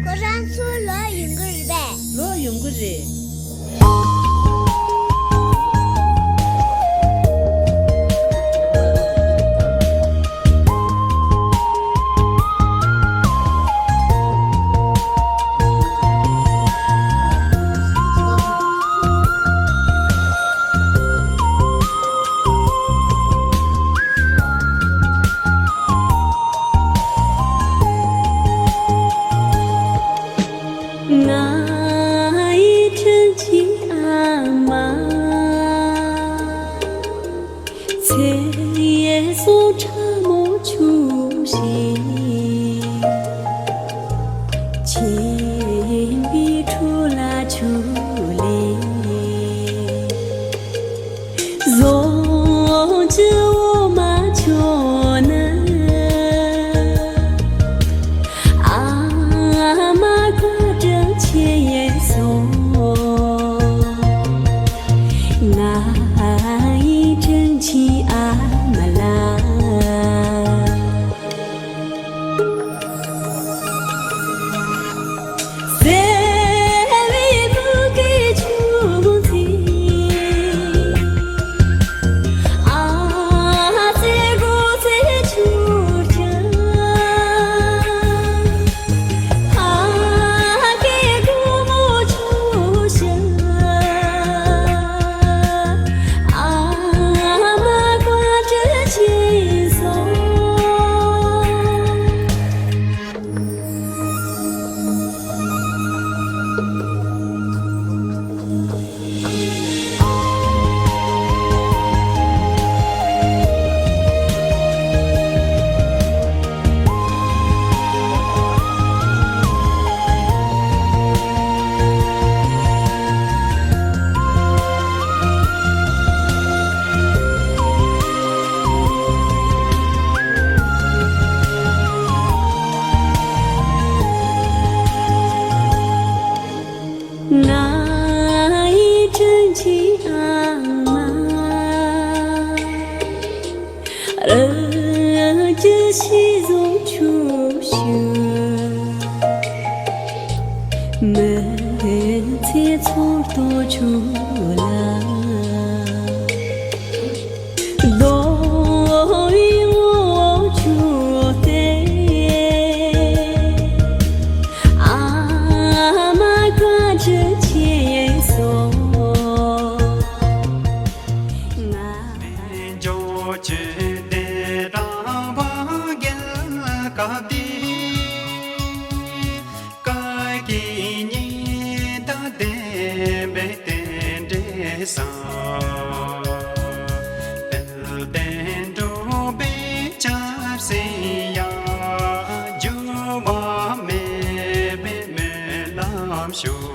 ཁོ་རང་ཚོ་ལོག་ཡོང་གི་རེད་པས། ལོག་ཡོང་གི་རེད། ང་ཡི་དྲིན་ཆེན་ཨ་མ། ཚེ་ཡི་སོ་ཁྲ་མོ་ཆུ་བཞིན། ཆེན་པོའི་ཁྲོད་ལ་ཆུ་ལེན། བཟོ་བཅུད་འོ་མ་མཆོད་ནི། ཨ་མ་བཀའ་དྲིན་ཆེ་ཡིན་སོང་། ང་ཡི་དྲིན་ཆེན་ཨ་མ་ལགས། ང་ཡི་དྲིན་ཆེན་ཨ་མ། རི་རྒྱུད་ཤེས་བཟང་ཆུ་བཞི། མི་ཚེ་འཚོ་སྟོད་ཆུ་ལ། རྡོ་བའི་འོག་ཆུ་སྟེ། ཨ་མ་བཀའ་དྲིན་ཆེ་ཡིན་སོང་། ང་། འཇོག་ཆེད་དེ་རང་དབང་རྒྱལ་ཁབ་དེ། བཀའ་བརྒྱུད་ཉི་ཟླ་ལྡན་པའི་རྟེན་འབྲེལ་བཟང་། དཔལ་ལྡན་འབྲུག་པའི་ཆབ་སྲིད་ཡང་། འགྱུར་བ་མེད་པའི་སྨོན་ལམ་ཞུ།